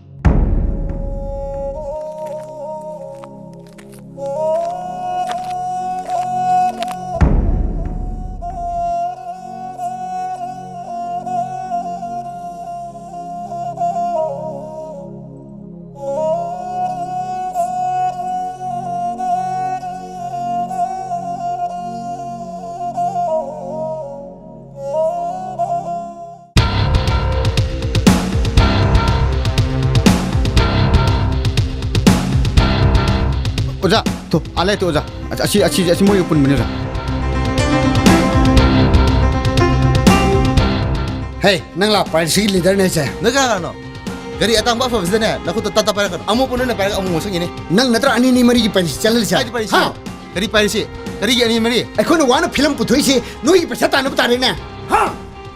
ꯑꯣꯖꯥ, ꯇꯣ, ꯑꯥ ꯂꯩ, ꯇꯣ, ꯑꯣꯖꯥ꯫ ꯑꯁꯤ, ꯑꯁꯤ, ꯑꯁꯤ ꯃꯣꯏ ꯄꯨꯟꯕꯅꯦ, ꯑꯣꯖꯥ꯫ ꯍꯦ, ꯅꯪ ꯂꯥ ꯄꯥꯏꯔꯤꯁꯤꯒꯤ ꯂꯤꯗꯔꯅꯦ ꯍꯥꯏꯁꯦ? ꯅꯣꯏ ꯀꯅꯥ ꯀꯅꯥꯅꯣ? ꯒꯥꯔꯤ ꯑꯇꯥꯡꯕ ꯑꯐꯕꯁꯤꯗꯅꯦ, ꯅꯈꯨꯠꯇ ꯇꯠ ꯇꯠ ꯄꯥꯏꯔꯛꯀꯅꯨ꯫ ꯑꯃꯨꯛ ꯄꯨꯟꯅ ꯄꯥꯏꯔꯒ ꯑꯃꯨꯛ ꯃꯣꯠꯁꯟꯈꯤꯅꯤ꯫ ꯅꯪ ꯅꯠꯇ꯭ꯔꯥ ꯑꯅꯤ ꯑꯅꯤ ꯃꯔꯤꯒꯤ ꯄꯥꯏꯔꯤꯁꯤ ꯆꯠꯍꯜꯂꯤꯁꯦ? ꯀꯥꯏꯗ ꯄꯥꯏꯔꯤꯁꯤ? ꯍꯥ? ꯀꯔꯤ ꯄꯥꯏꯔꯤꯁꯤ? ꯀꯔꯤꯒꯤ ꯑꯅꯤ ꯃꯔꯤ? ꯑꯩꯈꯣꯏꯅ ꯋꯥꯅ ꯐꯤꯂꯝ ꯄꯨꯊꯣꯛꯏꯁꯤ ꯅꯣꯏꯒꯤ ꯄꯩꯁꯥ ꯇꯥꯟꯅꯕ ꯇꯥꯔꯦꯅꯦ꯫ ꯍꯥ?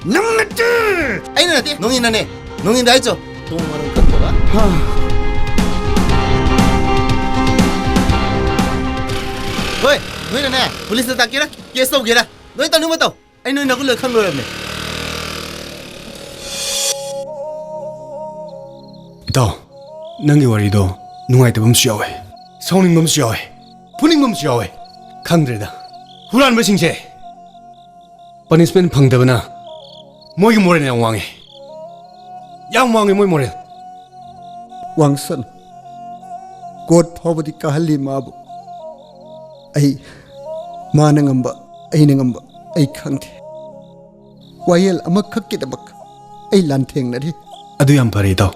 ꯅꯪ ꯅꯠꯇꯦ! ꯑꯩꯅ ꯅꯠꯇꯦ, ꯅꯣꯡꯏꯟꯅꯅꯦ꯫ ꯅꯣꯡꯏꯟꯗ ꯍꯥꯏꯆꯣ꯫ ꯊꯣꯡ ꯃꯔꯝ ꯈꯪꯗꯕ꯫ ꯍꯥ꯫ ꯍꯣꯏ, ꯅꯣꯏꯅꯅꯦ, ꯄꯨꯂꯤꯁꯇ ꯇꯥꯛꯀꯦꯔꯥ, ꯀꯦꯁ ꯇꯧꯒꯦꯔꯥ, ꯅꯣꯏ ꯇꯧꯅꯤꯡꯕ ꯇꯧ꯫ ꯑꯩ ꯅꯣꯏ ꯅꯒꯨꯟ ꯂꯣꯏ ꯈꯪ ꯂꯣꯏꯔꯕꯅꯦ꯫ ꯏꯇꯥꯎ, ꯅꯪꯒꯤ ꯋꯥꯔꯤꯗꯣ ꯅꯨꯡꯉꯥꯏꯇꯕ ꯑꯃꯁꯨ ꯌꯥꯎꯋꯦ, ꯁꯥꯎꯅꯤꯡꯕ ꯑꯃꯁꯨ ꯌꯥꯎꯋꯦ, ꯐꯨꯅꯤꯡꯕ ꯑꯃꯁꯨ ꯌꯥꯎꯋꯦ꯫ ꯈꯪꯗ꯭ꯔꯦꯗ, ꯍꯨꯔꯥꯟꯕꯁꯤꯡꯁꯦ ꯄꯅꯤꯁꯃꯦꯟ ꯐꯪꯗꯕꯅ ꯃꯣꯏꯒꯤ ꯃꯣꯔꯦꯜ ꯌꯥꯝ ꯋꯥꯡꯉꯦ, ꯌꯥꯝ ꯋꯥꯡꯉꯦ ꯃꯣꯏ ꯃꯣꯔꯦꯜ꯫ ꯋꯥꯡꯁꯅꯨ꯫ ꯀꯣꯔꯠ ꯐꯥꯎꯕꯗꯤ ꯀꯥꯍꯜꯂꯤ ꯃꯥꯕꯨ꯫ ꯑꯩ, ꯃꯥꯅ ꯉꯝꯕ, ꯑꯩꯅ ꯉꯝꯕ ꯑꯩ ꯈꯪꯗꯦ꯫ ꯋꯥꯌꯦꯜ ꯑꯃꯈꯛꯀꯤꯗꯃꯛ ꯑꯩ ꯂꯥꯟꯊꯦꯡꯅꯔꯤ꯫ ꯑꯗꯨ ꯌꯥꯝ ꯐꯔꯦ, ꯏꯇꯥꯎ꯫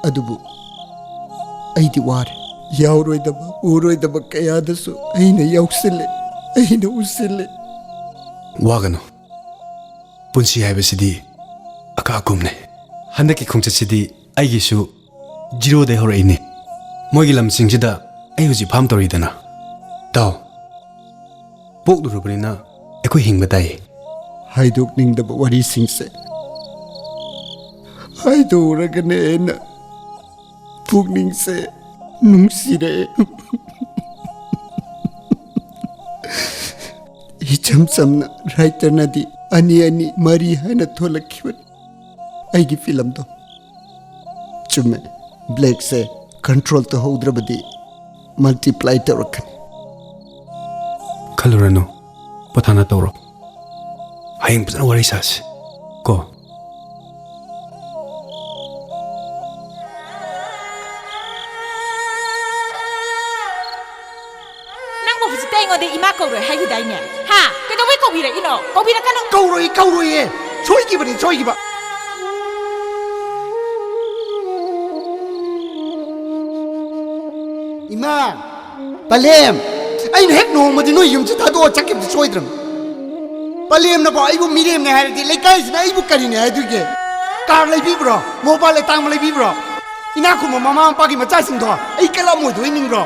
ꯑꯗꯨꯕꯨ ꯑꯩꯗꯤ ꯋꯥꯔꯦ꯫ ꯌꯥꯎꯔꯣꯏꯗꯕ, ꯎꯔꯣꯏꯗꯕ ꯀꯌꯥꯗꯁꯨ ꯑꯩꯅ ꯌꯥꯎꯁꯤꯜꯂꯦ, ꯑꯩꯅ ꯎꯁꯤꯜꯂꯦ꯫ ꯋꯥꯒꯅꯨ꯫ ꯄꯨꯟꯁꯤ ꯍꯥꯏꯕꯁꯤꯗꯤ ꯑꯀꯥ ꯑꯀꯨꯝꯅꯦ꯫ ꯍꯟꯗꯛꯀꯤ ꯈꯣꯡꯆꯠꯁꯤꯗꯤ ꯑꯩꯒꯤꯁꯨ ꯖꯤꯔꯣꯗꯩ ꯍꯧꯔꯛꯏꯅꯦ꯫ ꯃꯣꯏꯒꯤ ꯂꯝꯁꯤꯡꯁꯤꯗ ꯑꯩ ꯍꯧꯖꯤꯛ ꯐꯥꯝ ꯇꯧꯔꯤꯗꯅ꯫ ꯏꯇꯥꯎ, ꯄꯣꯛꯂꯨꯔꯕꯅꯤꯅ ꯑꯩꯈꯣꯏ ꯍꯤꯡꯕ ꯇꯥꯏ꯫ ꯍꯥꯏꯗꯣꯛꯅꯤꯡꯗꯕ ꯋꯥꯔꯤꯁꯤꯡꯁꯦ ꯍꯥꯏꯗꯣꯛꯎꯔꯒꯅ ꯍꯦꯟꯅ ꯄꯨꯛꯅꯤꯡꯁꯦ ꯅꯨꯡꯁꯤꯔꯛꯑꯦ꯫ ꯏꯆꯝ ꯆꯝꯅ ꯔꯥꯏꯇꯔꯅꯗꯤ ꯑꯅꯤ ꯑꯅꯤ ꯃꯔꯤ ꯍꯥꯏꯅ ꯊꯣꯛꯂꯛꯈꯤꯕꯅꯤ ꯑꯩꯒꯤ ꯐꯤꯂꯝꯗꯣ꯫ ꯆꯨꯝꯃꯦ, ꯕ꯭ꯂꯦꯛꯁꯦ ꯀꯟꯇ꯭ꯔꯣꯜ ꯇꯧꯍꯧꯗ꯭ꯔꯕꯗꯤ ꯃꯜꯇꯤꯄ꯭ꯂꯥꯏ ꯇꯧꯔꯛꯀꯅꯤ꯫ ꯈꯜꯂꯨꯔꯅꯨ, ꯄꯣꯊꯥꯅ ꯇꯧꯔꯣ꯫ ꯍꯌꯦꯡ ꯐꯖꯅ ꯋꯥꯔꯤ ꯁꯥꯁꯤ ꯀꯣ꯫ ꯅꯪꯕꯨ ꯍꯧꯖꯤꯛꯇ ꯑꯩꯉꯣꯟꯗ ꯏꯃꯥ ꯀꯧꯔꯣꯏ ꯍꯥꯏꯈꯤꯗꯥꯏꯅꯦ? ꯍꯥ? ꯀꯩꯗꯧꯕꯩ ꯀꯧꯕꯤꯔꯛꯏꯅꯣ? ꯀꯧꯕꯤꯔꯛꯀꯅꯨ꯫ ꯀꯧꯔꯣꯏ, ꯀꯧꯔꯣꯏꯌꯦ꯫ ꯁꯣꯏꯈꯤꯕꯅꯤ, ꯁꯣꯏꯈꯤꯕ꯫ ꯏꯃꯥ, ꯄꯂꯦꯝ, ꯑꯩꯅ ꯍꯦꯛ ꯅꯣꯡꯃꯗꯤ ꯅꯣꯏ ꯌꯨꯝꯁꯤ ꯊꯥꯗꯣꯛꯑ ꯆꯠꯈꯤꯕꯗꯤ ꯁꯣꯏꯗ꯭ꯔꯕꯅꯤ꯫ ꯄꯂꯦꯝꯅꯐꯥꯎ ꯑꯩꯕꯨ ꯃꯤꯔꯦꯝꯅꯦ ꯍꯥꯏꯔꯗꯤ ꯂꯩꯀꯥꯏꯁꯤꯅ ꯑꯩꯕꯨ ꯀꯔꯤꯅꯦ ꯍꯥꯏꯗꯣꯏꯒꯦ? ꯀꯥꯔ ꯂꯩꯕꯤꯕ꯭ꯔꯣ? ꯃꯣꯕꯥꯏꯜ ꯑꯇꯥꯡꯕ ꯂꯩꯕꯤꯕ꯭ꯔꯣ? ꯏꯅꯥꯛ ꯈꯨꯟꯕ ꯃꯃꯥ ꯃꯄꯥꯒꯤ ꯃꯆꯥꯁꯤꯡꯗꯣ ꯑꯩ ꯀꯜꯂꯝꯃꯣꯏꯗꯣꯏ ꯅꯤꯡꯕ꯭ꯔꯣ?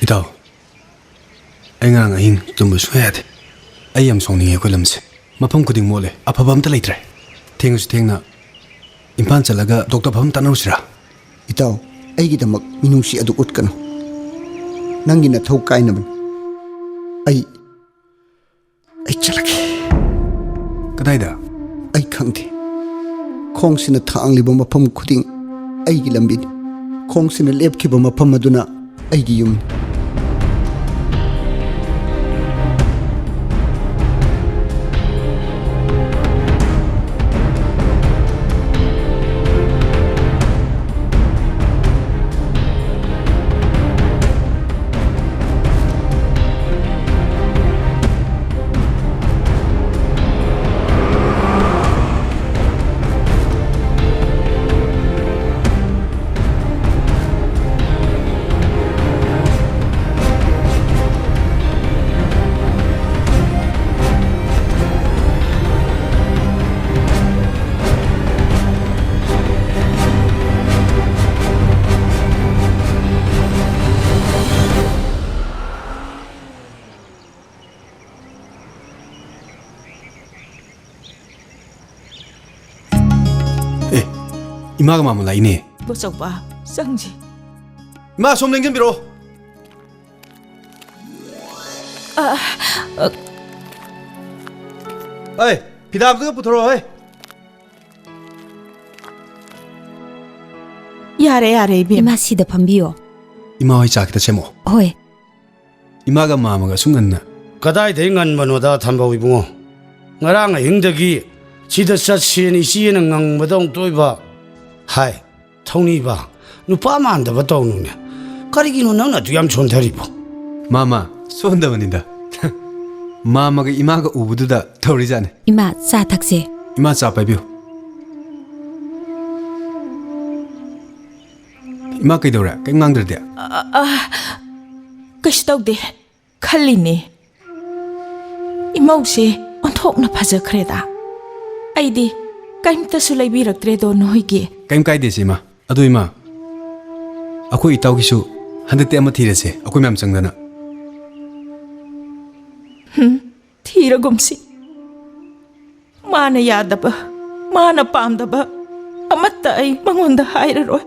ꯏꯇꯥꯎ, ꯑꯩ ꯉꯔꯥꯡ ꯑꯍꯤꯡ ꯇꯨꯝꯕ ꯁꯨꯡꯌꯥ ꯌꯥꯗꯦ꯫ ꯑꯩ ꯌꯥꯝ ꯁꯥꯎꯅꯤꯡꯉꯦ ꯑꯩꯈꯣꯏ ꯂꯝꯁꯦ꯫ ꯃꯐꯝ ꯈꯨꯗꯤꯡ ꯃꯣꯠꯂꯦ, ꯑꯐꯕ ꯑꯝꯇ ꯂꯩꯇ꯭ꯔꯦ꯫ ꯊꯦꯡꯉꯁꯨ ꯊꯦꯡꯅ ꯏꯝꯐꯥꯜ ꯆꯠꯂꯒ ꯗꯣꯛꯇꯔ ꯐꯕ ꯑꯃ ꯇꯥꯟꯅꯔꯨꯁꯤꯔꯥ? ꯏꯇꯥꯎ, ꯑꯩꯒꯤꯗꯃꯛ ꯃꯤꯅꯨꯡꯁꯤ ꯑꯗꯨ ꯎꯠꯀꯅꯨ꯫ ꯅꯪꯒꯤ ꯅꯊꯧ ꯀꯥꯏꯅꯕꯅꯤ꯫ ꯑꯩ, ꯑꯩ ꯆꯠꯂꯒꯦ꯫ ꯀꯗꯥꯏꯗ? ꯑꯩ ꯈꯪꯗꯦ꯫ ꯈꯣꯡꯁꯤꯅ ꯊꯥꯡꯂꯤꯕ ꯃꯐꯝ ꯈꯨꯗꯤꯡ ꯑꯩꯒꯤ ꯂꯝꯕꯤꯅꯤ꯫ ꯈꯣꯡꯁꯤꯅ ꯂꯦꯞꯈꯤꯕ ꯃꯐꯝ ꯑꯗꯨꯅ ꯑꯩꯒꯤ ꯌꯨꯝꯅꯤ꯫ ꯏꯃꯥꯒ ꯃꯥꯃ ꯂꯥꯛꯏꯅꯦ꯫ ꯏꯕꯣꯆꯧꯕ, ꯆꯪꯁꯤ꯫ ꯏꯃꯥ, ꯁꯣꯝ ꯂꯦꯡꯁꯤꯟꯕꯤꯔꯛꯑꯣ꯫ ꯑ, ꯑ, ꯑꯩ, ꯐꯤꯗꯥꯗꯨꯒ ꯄꯨꯊꯣꯔꯛꯑꯣ, ꯍꯩ꯫ ꯌꯥꯔꯦ, ꯌꯥꯔꯦ, ꯏꯕꯦꯝꯃ꯫ ꯏꯃꯥ, ꯁꯤꯗ ꯐꯝꯕꯤꯌꯣ꯫ ꯏꯃꯥ ꯍꯣꯏ ꯆꯥ ꯈꯤꯇ ꯁꯦꯝꯃꯛꯑꯣ꯫ ꯍꯣꯏ꯫ ꯏꯃꯥꯒ ꯃꯥꯃꯒ ꯑꯁꯨꯛ ꯉꯟꯅ꯫ ꯀꯗꯥꯏꯗꯩ ꯉꯟꯕꯅꯣꯗ, ꯊꯝꯕꯧ ꯏꯕꯨꯡꯉꯣ? ꯉꯔꯥꯡ ꯑꯍꯤꯡꯗꯒꯤ ꯁꯤꯗ ꯆꯠꯁꯦꯅ ꯏꯆꯦꯅ ꯉꯪꯕꯗꯧ ꯇꯣꯏꯕ꯫ ꯍꯥꯏ, ꯊꯧꯅꯤꯕ, ꯅꯨꯄꯥ ꯃꯥꯟꯗꯕ ꯇꯧꯅꯨꯅꯦ꯫ ꯀꯔꯤꯒꯤꯅꯣ ꯅꯪꯅ ꯑꯗꯨ ꯌꯥꯝ ꯁꯣꯟꯊꯔꯤꯕꯣ? ꯃꯥꯃ, ꯁꯣꯟꯗꯕꯅꯤꯗ꯫ ꯃꯥꯃꯒ ꯏꯃꯥꯒ ꯎꯕꯗꯨꯗ ꯇꯧꯔꯤꯖꯥꯠꯅꯤ꯫ ꯏꯃꯥ, ꯆꯥ ꯊꯛꯁꯦ꯫ ꯏꯃꯥ, ꯆꯥ ꯄꯥꯏꯕꯤꯌꯨ꯫ ꯏꯃꯥ, ꯀꯩꯗꯧꯔꯦ? ꯀꯩꯝ ꯉꯥꯡꯗ꯭ꯔꯗꯤ? ꯀꯩꯁꯨ ꯇꯧꯗꯦ꯫ ꯈꯜꯂꯤꯅꯦ, ꯏꯃꯧꯁꯦ ꯑꯣꯟꯊꯣꯛꯅ ꯐꯖꯈ꯭ꯔꯦꯗ꯫ ꯑꯩꯗꯤ ꯀꯩꯝꯇꯁꯨ ꯂꯩꯕꯤꯔꯛꯇ꯭ꯔꯦꯗꯣ ꯅꯣꯏꯒꯤ꯫ ꯀꯩꯝ ꯀꯥꯏꯗꯦꯁꯦ, ꯏꯃꯥ꯫ ꯑꯗꯨ, ꯏꯃꯥ, ꯑꯩꯈꯣꯏ ꯏꯇꯥꯎꯒꯤꯁꯨ ꯍꯟꯗꯛꯇꯤ ꯑꯃ ꯊꯤꯔꯁꯦ, ꯑꯩꯈꯣꯏ ꯃꯌꯥꯝ ꯆꯪꯗꯅ꯫ ꯊꯤꯔꯒꯨꯝꯁꯤ꯫ ꯃꯥꯅ ꯌꯥꯗꯕ, ꯃꯥꯅ ꯄꯥꯝꯗꯕ ꯑꯃꯠꯇ ꯑꯩ ꯃꯉꯣꯟꯗ ꯍꯥꯏꯔꯔꯣꯏ꯫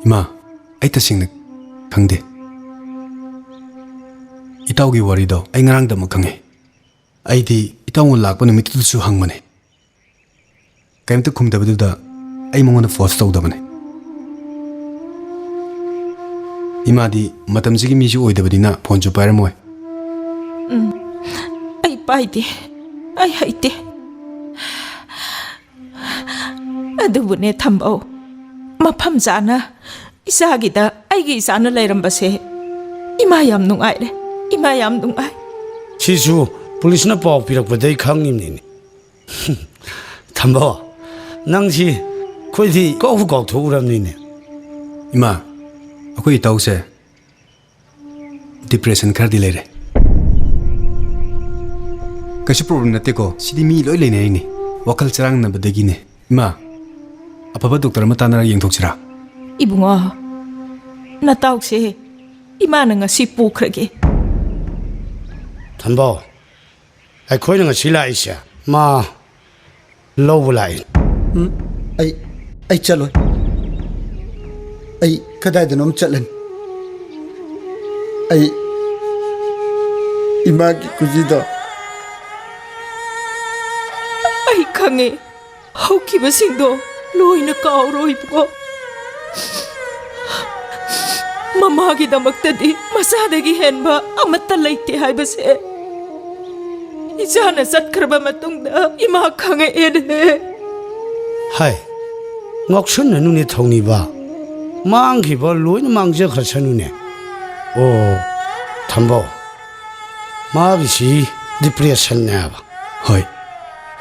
ꯏꯃꯥ, ꯑꯩ ꯇꯁꯦꯡꯅ ꯈꯪꯗꯦ꯫ ꯏꯇꯥꯎꯒꯤ ꯋꯥꯔꯤꯗꯣ ꯑꯩ ꯉꯔꯥꯡꯗꯃꯛ ꯈꯪꯉꯦ꯫ ꯑꯩꯗꯤ ꯏꯇꯥꯎꯅ ꯂꯥꯛꯄ ꯅꯨꯃꯤꯠꯇꯨꯗꯁꯨ ꯍꯪꯕꯅꯦ꯫ ꯀꯩꯝꯇ ꯈꯨꯝꯗꯕꯗꯨꯗ ꯑꯩ ꯃꯉꯣꯟꯗ ꯐꯣꯔꯁ ꯇꯧꯗꯕꯅꯦ꯫ ꯏꯃꯥꯗꯤ ꯃꯇꯝꯁꯤꯒꯤ ꯃꯤꯁꯨ ꯑꯣꯏꯗꯕꯅꯤꯅ ꯐꯣꯟꯁꯨ ꯄꯥꯏꯔꯝꯃꯣꯏ꯫ ꯑꯩ ꯄꯥꯏꯗꯦ, ꯑꯩ ꯍꯩꯇꯦ꯫ ꯑꯗꯨꯕꯨꯅꯦ ꯊꯝꯕꯧ, ꯃꯐꯝ ꯆꯥꯅ ꯏꯆꯥꯒꯤꯗ ꯑꯩꯒꯤ ꯏꯆꯥꯅ ꯂꯩꯔꯝꯕꯁꯦ ꯏꯃꯥ ꯌꯥꯝ ꯅꯨꯡꯉꯥꯏꯔꯦ, ꯏꯃꯥ ꯌꯥꯝ ꯅꯨꯡꯉꯥꯏ꯫ ꯁꯤꯁꯨ ꯄꯨꯂꯤꯁꯅ ꯄꯥꯎ ꯄꯤꯔꯛꯄꯗꯩ ꯈꯪꯉꯤꯕꯅꯤꯅꯦ꯫ ꯊꯝꯕꯧ, ꯅꯪꯁꯤ ꯑꯩꯈꯣꯏꯗꯤ ꯀꯥꯎꯕꯨ ꯀꯥꯎꯊꯣꯛꯎꯔꯕꯅꯤꯅꯦ꯫ ꯏꯃꯥ, ꯑꯩꯈꯣꯏ ꯏꯇꯥꯎꯁꯦ ꯗꯤꯄ꯭ꯔꯦꯁꯟ ꯈꯔꯗꯤ ꯂꯩꯔꯦ꯫ ꯀꯩꯁꯨ ꯄ꯭ꯔꯣꯕ꯭ꯂꯦꯝ ꯅꯠꯇꯦꯀꯣ, ꯁꯤꯗꯤ ꯃꯤ ꯂꯣꯏ ꯂꯩꯅꯔꯤꯅꯦ꯫ ꯋꯥꯈꯜ ꯆꯔꯥꯡꯅꯕꯗꯒꯤꯅꯦ꯫ ꯏꯃꯥ, ꯑꯐꯕ ꯗꯣꯛꯇꯔ ꯑꯃ ꯇꯥꯟꯅꯔꯒ ꯌꯦꯡꯊꯣꯛꯁꯤꯔꯥ? ꯏꯕꯨꯡꯉꯣ, ꯅꯇꯥꯎꯁꯦ ꯏꯃꯥꯅ ꯉꯁꯤ ꯄꯨꯈ꯭ꯔꯒꯦ꯫ ꯊꯝꯕꯧ, ꯑꯩꯈꯣꯏꯅ ꯉꯁꯤ ꯂꯥꯛꯏꯁꯦ ꯃꯥ ꯂꯧꯕ ꯂꯥꯛꯏ꯫ ꯎꯝ, ꯑꯩ, ꯑꯩ ꯆꯠꯂꯣꯏ꯫ ꯑꯩ ꯀꯗꯥꯏꯗꯅꯣꯝ ꯆꯠꯂꯅꯤ꯫ ꯑꯩ ꯏꯃꯥꯒꯤ ꯈꯨꯖꯤꯗꯣ꯫ ꯑꯩ ꯈꯪꯉꯦ, ꯍꯧꯈꯤꯕꯁꯤꯡꯗꯣ ꯂꯣꯏꯅ ꯀꯥꯎꯔꯣꯏꯕꯀꯣ꯫ ꯃꯃꯥꯒꯤꯗꯃꯛꯇꯗꯤ ꯃꯆꯥꯗꯒꯤ ꯍꯦꯟꯕ ꯑꯃꯠꯇ ꯂꯩꯇꯦ ꯍꯥꯏꯕꯁꯦ ꯏꯆꯥꯅ ꯆꯠꯈ꯭ꯔꯕ ꯃꯇꯨꯡꯗ ꯏꯃꯥ ꯈꯪꯉꯛꯑꯦꯅꯦ꯫ ꯍꯥꯏ, ꯉꯥꯎꯁꯟꯅꯅꯨꯅꯦ ꯊꯧꯅꯤꯕ꯫ ꯃꯥꯡꯈꯤꯕ ꯂꯣꯏꯅ ꯃꯥꯡꯖꯈ꯭ꯔꯁꯅꯨꯅꯦ꯫ ꯑꯣ, ꯊꯝꯕꯧ, ꯃꯥꯒꯤꯁꯤ depressionꯅꯦ ꯍꯥꯏꯕ꯫ ꯍꯣꯏ꯫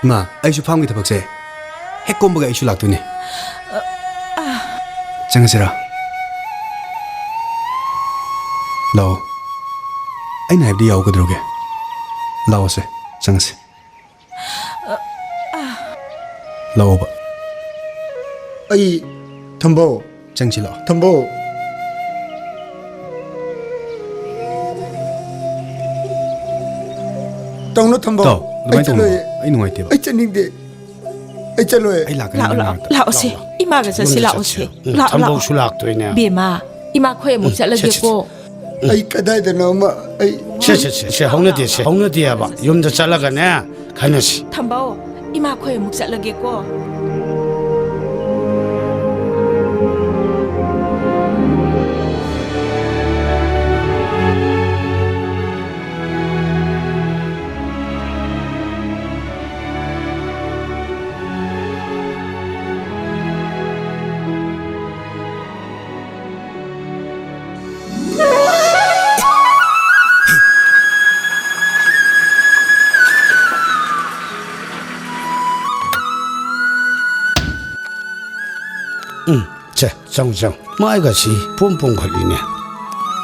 ꯏꯃꯥ, ꯑꯩꯁꯨ ꯐꯥꯝꯒꯤ ꯊꯕꯛꯁꯦ ꯍꯦꯛ ꯀꯣꯝꯕꯒ ꯑꯩꯁꯨ ꯂꯥꯛꯇꯣꯏꯅꯦ꯫ ꯆꯪꯉꯁꯤꯔꯥ? ꯂꯥꯛꯑꯣ꯫ ꯑꯩꯅ ꯍꯥꯏꯕꯗꯤ ꯌꯥꯎꯒꯗ꯭ꯔꯣꯒꯦ? ꯂꯥꯛꯑꯣꯁꯦ, ꯆꯪꯉꯁꯤ꯫ ꯂꯥꯛꯑꯣꯕ꯫ ꯑꯩ ꯊꯝꯕꯧ꯫ ꯆꯪꯁꯤꯜꯂꯛꯑꯣ꯫ ꯊꯝꯕꯧ꯫ ꯇꯧꯅꯨ ꯊꯝꯕꯧ꯫ ꯇꯧ, ꯑꯗꯨꯃꯥꯏꯅ ꯑꯩ ꯇꯧꯅꯨ꯫ ꯆꯠꯂꯣꯏꯌꯦ꯫ ꯑꯩ ꯅꯨꯡꯉꯥꯏꯇꯦꯕ꯫ ꯑꯩ ꯆꯠꯅꯤꯡꯗꯦ꯫ ꯑꯩ ꯆꯠꯂꯣꯏꯌꯦ꯫ ꯑꯩ ꯂꯥꯛꯀꯅꯤ ꯂꯥꯛꯑꯣ, ꯅꯪ ꯂꯥꯛꯑꯣ, ꯃꯅꯥꯛꯇ꯫ ꯂꯥꯛꯑꯣꯁꯦ꯫ ꯂꯥꯛꯑꯣ, ꯂꯥꯛꯑꯣ꯫ ꯏꯃꯥꯒ ꯆꯠꯁꯤ, ꯌꯨꯝꯗ ꯂꯥꯛꯑꯣꯁꯦ꯫ ꯆꯠꯁꯤ꯫ ꯎꯝ, ꯂꯥꯛꯑꯣ, ꯂꯥꯛꯑꯣ꯫ ꯊꯝꯕꯧꯁꯨ ꯂꯥꯛꯇꯣꯏꯅꯦ꯫ ꯕꯦꯝꯃ, ꯏꯃꯥ ꯈꯣꯏ ꯑꯃꯨꯛ ꯎꯝ, ꯆꯠꯁꯤ, ꯆꯠꯂꯒꯦꯀꯣ꯫ ꯆꯠꯁꯤ꯫ ꯑꯩ ꯀꯗꯥꯏꯗꯅꯣ ꯑꯃ ꯑꯩ ꯁꯦ, ꯁꯦ, ꯁꯦ, ꯁꯦ, ꯍꯧꯅꯗꯦ, ꯁꯦ, ꯍꯧꯅꯗꯦ ꯍꯥꯏꯕ꯫ ꯌꯨꯝꯗ ꯆꯠꯂꯒꯅꯦ, ꯈꯟꯅꯁꯤ꯫ ꯊꯝꯕꯧ, ꯏꯃꯥ ꯈꯣꯏ ꯑꯃꯨꯛ ꯆꯠꯂꯒꯦꯀꯣ꯫ ꯎꯝ, ꯁꯦ, ꯆꯪꯉꯨ, ꯆꯪꯉꯨ꯫ ꯃꯥꯏꯒꯁꯤ ꯄꯣꯝ ꯄꯣꯝꯈꯠꯂꯤꯅꯦ꯫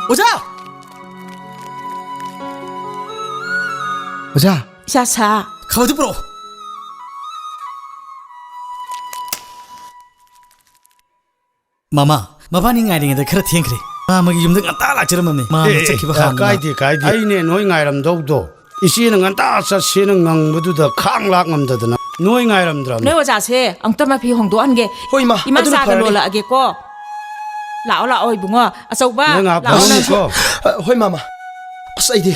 ꯑꯣꯖꯥ! ꯑꯣꯖꯥ! ꯏꯆꯥ ꯁꯥ꯫ ꯈꯥꯕꯩꯗꯨ ꯄꯨꯔꯛꯑꯣ꯫ ꯃꯃꯥ, ꯃꯕꯥꯅꯤ ꯉꯥꯏꯔꯤꯉꯩꯗ ꯈꯔ ꯊꯦꯡꯈ꯭ꯔꯦ꯫ ꯃꯥ ꯑꯃꯒꯤ ꯌꯨꯝꯗ ꯉꯟꯇꯥ ꯂꯥꯛꯆꯔꯝꯃꯕꯅꯤ꯫ ꯃꯥ ꯑꯦ, ꯑꯃ ꯑꯦ, ꯆꯠꯈꯤꯕ ꯑꯦ, ꯍꯥꯟꯅ꯫ ꯀꯥꯏꯗꯦ, ꯀꯥꯏꯗꯦ꯫ ꯑꯩꯅꯦ ꯅꯣꯏ ꯉꯥꯏꯔꯝꯗꯧꯗꯣ꯫ ꯏꯆꯦꯅ ꯉꯟꯇꯥ ꯆꯠꯁꯦꯅ ꯉꯪꯕꯗꯨꯗ ꯈꯥꯡ ꯂꯥꯛ ꯉꯝꯗꯗꯅ ꯅꯣꯏ ꯉꯥꯏꯔꯝꯗ꯭ꯔꯕꯅꯦ꯫ ꯅꯣꯏ ꯑꯣꯖꯥꯁꯦ ꯑꯃꯨꯛꯇ ꯃꯐꯤ ꯍꯣꯡꯗꯣꯛꯍꯟꯒꯦ꯫ ꯍꯣꯏ, ꯏꯃꯥ, ꯏꯃꯥ, ꯑꯗꯨꯅ ꯆꯥꯒ ꯐꯔꯅꯤ꯫ ꯂꯣꯜꯂꯛꯑꯒꯦꯀꯣ꯫ ꯂꯥꯛꯑꯣ, ꯂꯥꯛꯑꯣ, ꯏꯕꯨꯡꯉꯣ꯫ ꯑꯆꯧꯕ, ꯅꯣꯏ ꯉꯥꯏꯍꯥꯛ ꯂꯥꯛꯑꯣ, ꯐꯝꯃꯝꯃꯨꯀꯣ꯫ ꯅꯪꯁꯨ꯫ ꯑ, ꯍꯣꯏ, ꯃꯥꯃ꯫ ꯑꯁ, ꯑꯩꯗꯤ,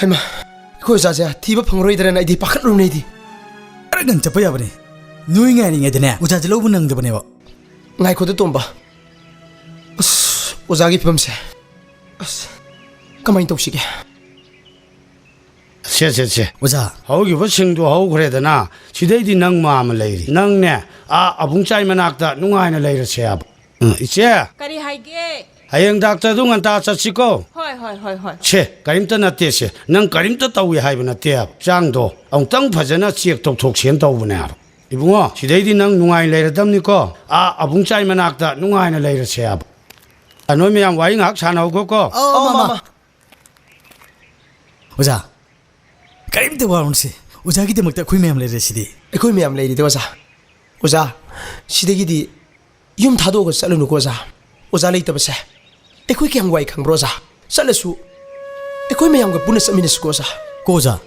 ꯍꯩꯃꯥ, ꯑꯩꯈꯣꯏ ꯑꯣꯖꯥꯁꯦ ꯊꯤꯕ ꯐꯪꯉꯔꯣꯏꯗ꯭ꯔꯅ ꯑꯩꯗꯤ ꯄꯥꯈꯠꯂꯨꯔꯕꯅꯦ ꯑꯩꯗꯤ꯫ ꯈꯔ ꯉꯟ ꯆꯠꯄ ꯌꯥꯕꯅꯦ꯫ ꯅꯣꯏ ꯉꯥꯏꯔꯤꯉꯩꯗꯅꯦ, ꯑꯣꯖꯥꯁꯦ ꯂꯧꯕ ꯅꯪꯗꯕꯅꯦꯕ꯫ ꯉꯥꯏꯈꯣꯗ, ꯇꯣꯝꯕ꯫ ꯑꯁ, ꯑꯣꯖꯥꯒꯤ ꯐꯤꯕꯝꯁꯦ꯫ ꯑꯁ, ꯀꯃꯥꯏꯅ ꯇꯧꯁꯤꯒꯦ? ꯁꯦ, ꯁꯦ, ꯁꯦ꯫ ꯑꯣꯖꯥ꯫ ꯍꯧꯈꯤꯕꯁꯤꯡꯗꯨ ꯍꯧꯈ꯭ꯔꯦꯗꯅ, ꯁꯤꯗꯩꯗꯤ ꯅꯪ ꯃꯥꯃ ꯂꯩꯔꯤ꯫ ꯅꯪꯅꯦ, ꯑꯥ ꯑꯕꯨꯡꯆꯥꯏ ꯃꯅꯥꯛꯇ ꯅꯨꯡꯉꯥꯏꯅ ꯂꯩꯔꯁꯦ ꯍꯥꯏꯕ꯫ ꯎꯝ, ꯏꯆꯦ꯫ ꯀꯔꯤ ꯍꯥꯏꯒꯦ? ꯍꯌꯦꯡ ꯗꯥꯛꯇꯔꯗꯨ ꯉꯟꯇꯥ ꯆꯠꯁꯤꯀꯣ꯫ ꯍꯣꯏ, ꯍꯣꯏ, ꯍꯣꯏ, ꯍꯣꯏ꯫ ꯁꯦ, ꯀꯔꯤꯝꯇ ꯅꯠꯇꯦ ꯁꯦ꯫ ꯅꯪ ꯀꯔꯤꯝꯇ ꯇꯧꯏ ꯍꯥꯏꯕ ꯅꯠꯇꯦ ꯍꯥꯏꯕ꯫ ꯍꯛꯆꯥꯡꯗꯣ ꯑꯃꯨꯛꯇꯪ ꯐꯖꯅ ꯆꯦꯛ ꯇꯧꯊꯣꯛꯁꯦꯅ ꯇꯧꯕꯅꯦ ꯍꯥꯏꯕ꯫ ꯏꯕꯨꯡꯉꯣ, ꯁꯤꯗꯩꯗꯤ ꯅꯪ ꯅꯨꯡꯉꯥꯏꯅ ꯂꯩꯔꯗꯝꯅꯤꯀꯣ꯫ ꯑꯥ ꯑꯕꯨꯡꯆꯥꯏ ꯃꯅꯥꯛꯇ ꯅꯨꯡꯉꯥꯏꯅ ꯂꯩꯔꯁꯦ ꯍꯥꯏꯕ꯫ ꯑ, ꯅꯣꯏ ꯃꯌꯥꯝ ꯋꯥꯔꯤ ꯉꯥꯏꯍꯥꯛ ꯁꯥꯟꯅꯍꯧꯒꯣꯀꯣ꯫ ꯑꯧ, ꯑꯧ, ꯃꯥꯃ꯫ ꯃꯥꯃ꯫ ꯑꯣꯖꯥ, ꯀꯔꯤꯝꯇ ꯋꯥꯔꯨꯅꯨꯁꯦ꯫ ꯑꯣꯖꯥꯒꯤꯗꯃꯛꯇ ꯑꯩꯈꯣꯏ ꯃꯌꯥꯝ ꯂꯩꯔꯦ ꯁꯤꯗꯤ꯫ ꯑꯩꯈꯣꯏ ꯃꯌꯥꯝ ꯂꯩꯔꯤꯗꯤ ꯑꯣꯖꯥ꯫ ꯑꯣꯖꯥ, ꯁꯤꯗꯒꯤꯗꯤ ꯌꯨꯝ ꯊꯥꯗꯣꯛꯑꯒ ꯆꯠꯂꯨꯅꯨꯀꯣ ꯑꯣꯖꯥ꯫ ꯑꯣꯖꯥ ꯂꯩꯇꯕꯁꯦ ꯑꯩꯈꯣꯏ ꯀꯌꯥꯝ ꯋꯥꯏ ꯈꯪꯕ꯭ꯔꯣ ꯑꯣꯖꯥ? ꯆꯠꯂꯁꯨ ꯑꯩꯈꯣꯏ ꯃꯌꯥꯝꯒ ꯄꯨꯟꯅ ꯆꯠꯃꯤꯟꯅꯁꯤꯀꯣ ꯑꯣꯖꯥ꯫ ꯀꯣ ꯑꯣꯖꯥ꯫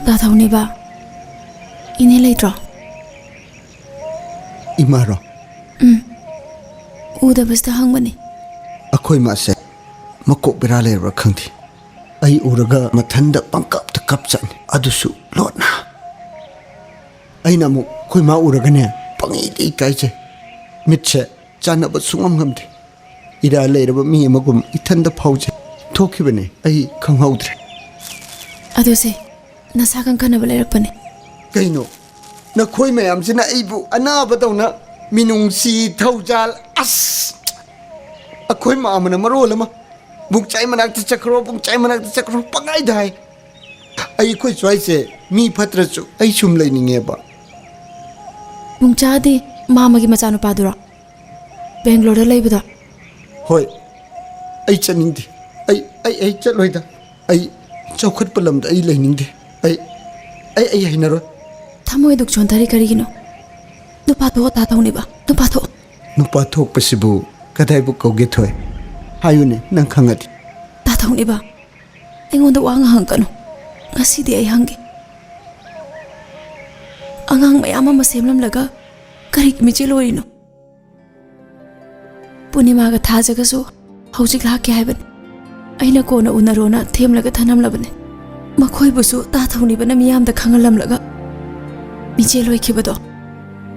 ꯗꯥ ꯊꯧꯅꯤꯕ, ꯏꯅꯦ ꯂꯩꯇ꯭ꯔꯣ? ꯏꯃꯥꯔꯣ? ꯎꯝ꯫ ꯎꯗꯕꯁꯤꯗ ꯍꯪꯕꯅꯤ꯫ ꯑꯩꯈꯣꯏ ꯃꯥꯁꯦ ꯃꯀꯣꯛ ꯕꯦꯔꯥ ꯂꯩꯔꯕ꯭ꯔꯥ ꯈꯪꯗꯦ꯫ ꯑꯩ ꯎꯔꯒ ꯃꯊꯟꯗ ꯄꯪꯀꯞꯇ ꯀꯞꯆꯠꯅꯤ, ꯑꯗꯨꯁꯨ ꯂꯣꯠꯅ꯫ ꯑꯩꯅ ꯑꯃꯨꯛ ꯑꯩꯈꯣꯏ ꯃꯥ ꯎꯔꯒꯅꯦ, ꯄꯪꯏꯗ ꯏꯀꯥꯏꯖꯩ꯫ ꯃꯤꯠꯁꯦ ꯆꯥꯟꯅꯕ ꯁꯨꯡꯉꯝ ꯉꯝꯗꯦ꯫ ꯏꯔꯥ ꯂꯩꯔꯕ ꯃꯤ ꯑꯃꯒꯨꯝ ꯏꯊꯟꯗ ꯐꯥꯎꯖꯩ꯫ ꯊꯣꯛꯈꯤꯕꯅꯦ, ꯑꯩ ꯈꯪꯍꯧꯗ꯭ꯔꯦ꯫ ꯑꯗꯨ ꯁꯦ, ꯅꯁꯥ ꯀꯟꯈꯠꯅꯕ ꯂꯩꯔꯛꯄꯅꯦ꯫ ꯀꯩꯅꯣ? ꯅꯈꯣꯏ ꯃꯌꯥꯝꯁꯤꯅ ꯑꯩꯕꯨ ꯑꯅꯥꯕꯗꯧꯅ ꯃꯤꯅꯨꯡꯁꯤ, ꯊꯧꯖꯥꯜ, ꯑꯁ! ꯑꯩꯈꯣꯏ ꯃꯥꯃꯅ ꯃꯔꯣꯜ ꯑꯃ, "ꯄꯨꯡꯆꯥꯏ ꯃꯅꯥꯛꯇ ꯆꯠꯈ꯭ꯔꯣ, ꯄꯨꯡꯆꯥꯏ ꯃꯅꯥꯛꯇ ꯆꯠꯈ꯭ꯔꯣ" ꯄꯪꯍꯥꯏꯗ ꯍꯥꯏ꯫ ꯑꯩ ꯑꯩꯈꯣꯏ ꯁ꯭ꯋꯥꯏꯁꯦ ꯃꯤ ꯐꯠꯇ꯭ꯔꯁꯨ ꯑꯩ ꯁꯨꯝ ꯂꯩꯅꯤꯡꯉꯦꯕ꯫ ꯄꯨꯡꯆꯥꯗꯤ ꯃꯥꯃꯒꯤ ꯃꯆꯥꯅꯨꯄꯥꯗꯨꯔꯣ? ꯕꯦꯡꯒ꯭ꯂꯣꯔꯗ ꯂꯩꯕꯗꯣ? ꯍꯣꯏ꯫ ꯑꯩ ꯆꯠꯅꯤꯡꯗꯦ꯫ ꯑꯩ, ꯑꯩ, ꯑꯩ ꯆꯠꯂꯣꯏꯗ꯫ ꯑꯩ ꯆꯥꯎꯈꯠꯄ ꯂꯝꯗ ꯑꯩ ꯂꯩꯅꯤꯡꯗꯦ꯫ ꯑꯩ, ꯑꯩ, ꯑꯩ ꯍꯩꯅꯔꯣꯏ꯫ ꯊꯃꯣꯏ ꯑꯗꯨꯛ ꯆꯣꯟꯊꯔꯤ ꯀꯔꯤꯒꯤꯅꯣ? ꯅꯨꯄꯥ ꯊꯣꯛꯑꯣ, ꯇꯥ ꯊꯧꯅꯤꯕ꯫ ꯅꯨꯄꯥ ꯊꯣꯛꯑꯣ꯫ ꯅꯨꯄꯥ ꯊꯣꯛꯄꯁꯤꯕꯨ ꯀꯗꯥꯏꯕꯨ ꯀꯧꯒꯦ, ꯊꯣꯏ? ꯍꯥꯏꯌꯨꯅꯦ, ꯅꯪ ꯈꯪꯉꯗꯤ꯫ ꯇꯥ ꯊꯧꯅꯤꯕ, ꯑꯩꯉꯣꯟꯗ ꯋꯥ ꯉꯥꯡꯍꯟꯒꯅꯨ꯫ ꯉꯁꯤꯗꯤ ꯑꯩ ꯍꯪꯒꯦ꯫ ꯑꯉꯥꯡ ꯃꯌꯥꯝ ꯑꯃ ꯁꯦꯝꯂꯝꯂꯒ ꯀꯔꯤꯒꯤ ꯃꯤꯆꯦꯜ ꯑꯣꯏꯔꯤꯅꯣ? ꯄꯨꯔꯅꯤꯃꯥꯒ ꯊꯥꯖꯒꯁꯨ ꯍꯧꯖꯤꯛ ꯂꯥꯛꯀꯦ ꯍꯥꯏꯕꯅꯤ꯫ ꯑꯩꯅ ꯀꯣꯟꯅ ꯎꯅꯔꯣꯅ ꯊꯦꯝꯂꯒ ꯊꯅꯝꯂꯕꯅꯤ꯫ ꯃꯈꯣꯏꯕꯨꯁꯨ ꯇꯥ ꯊꯧꯅꯤꯕꯅ ꯃꯤꯌꯥꯝꯗ ꯈꯪꯍꯜꯂꯝꯂꯒ ꯃꯤꯆꯦꯜ ꯑꯣꯏꯈꯤꯕꯗꯣ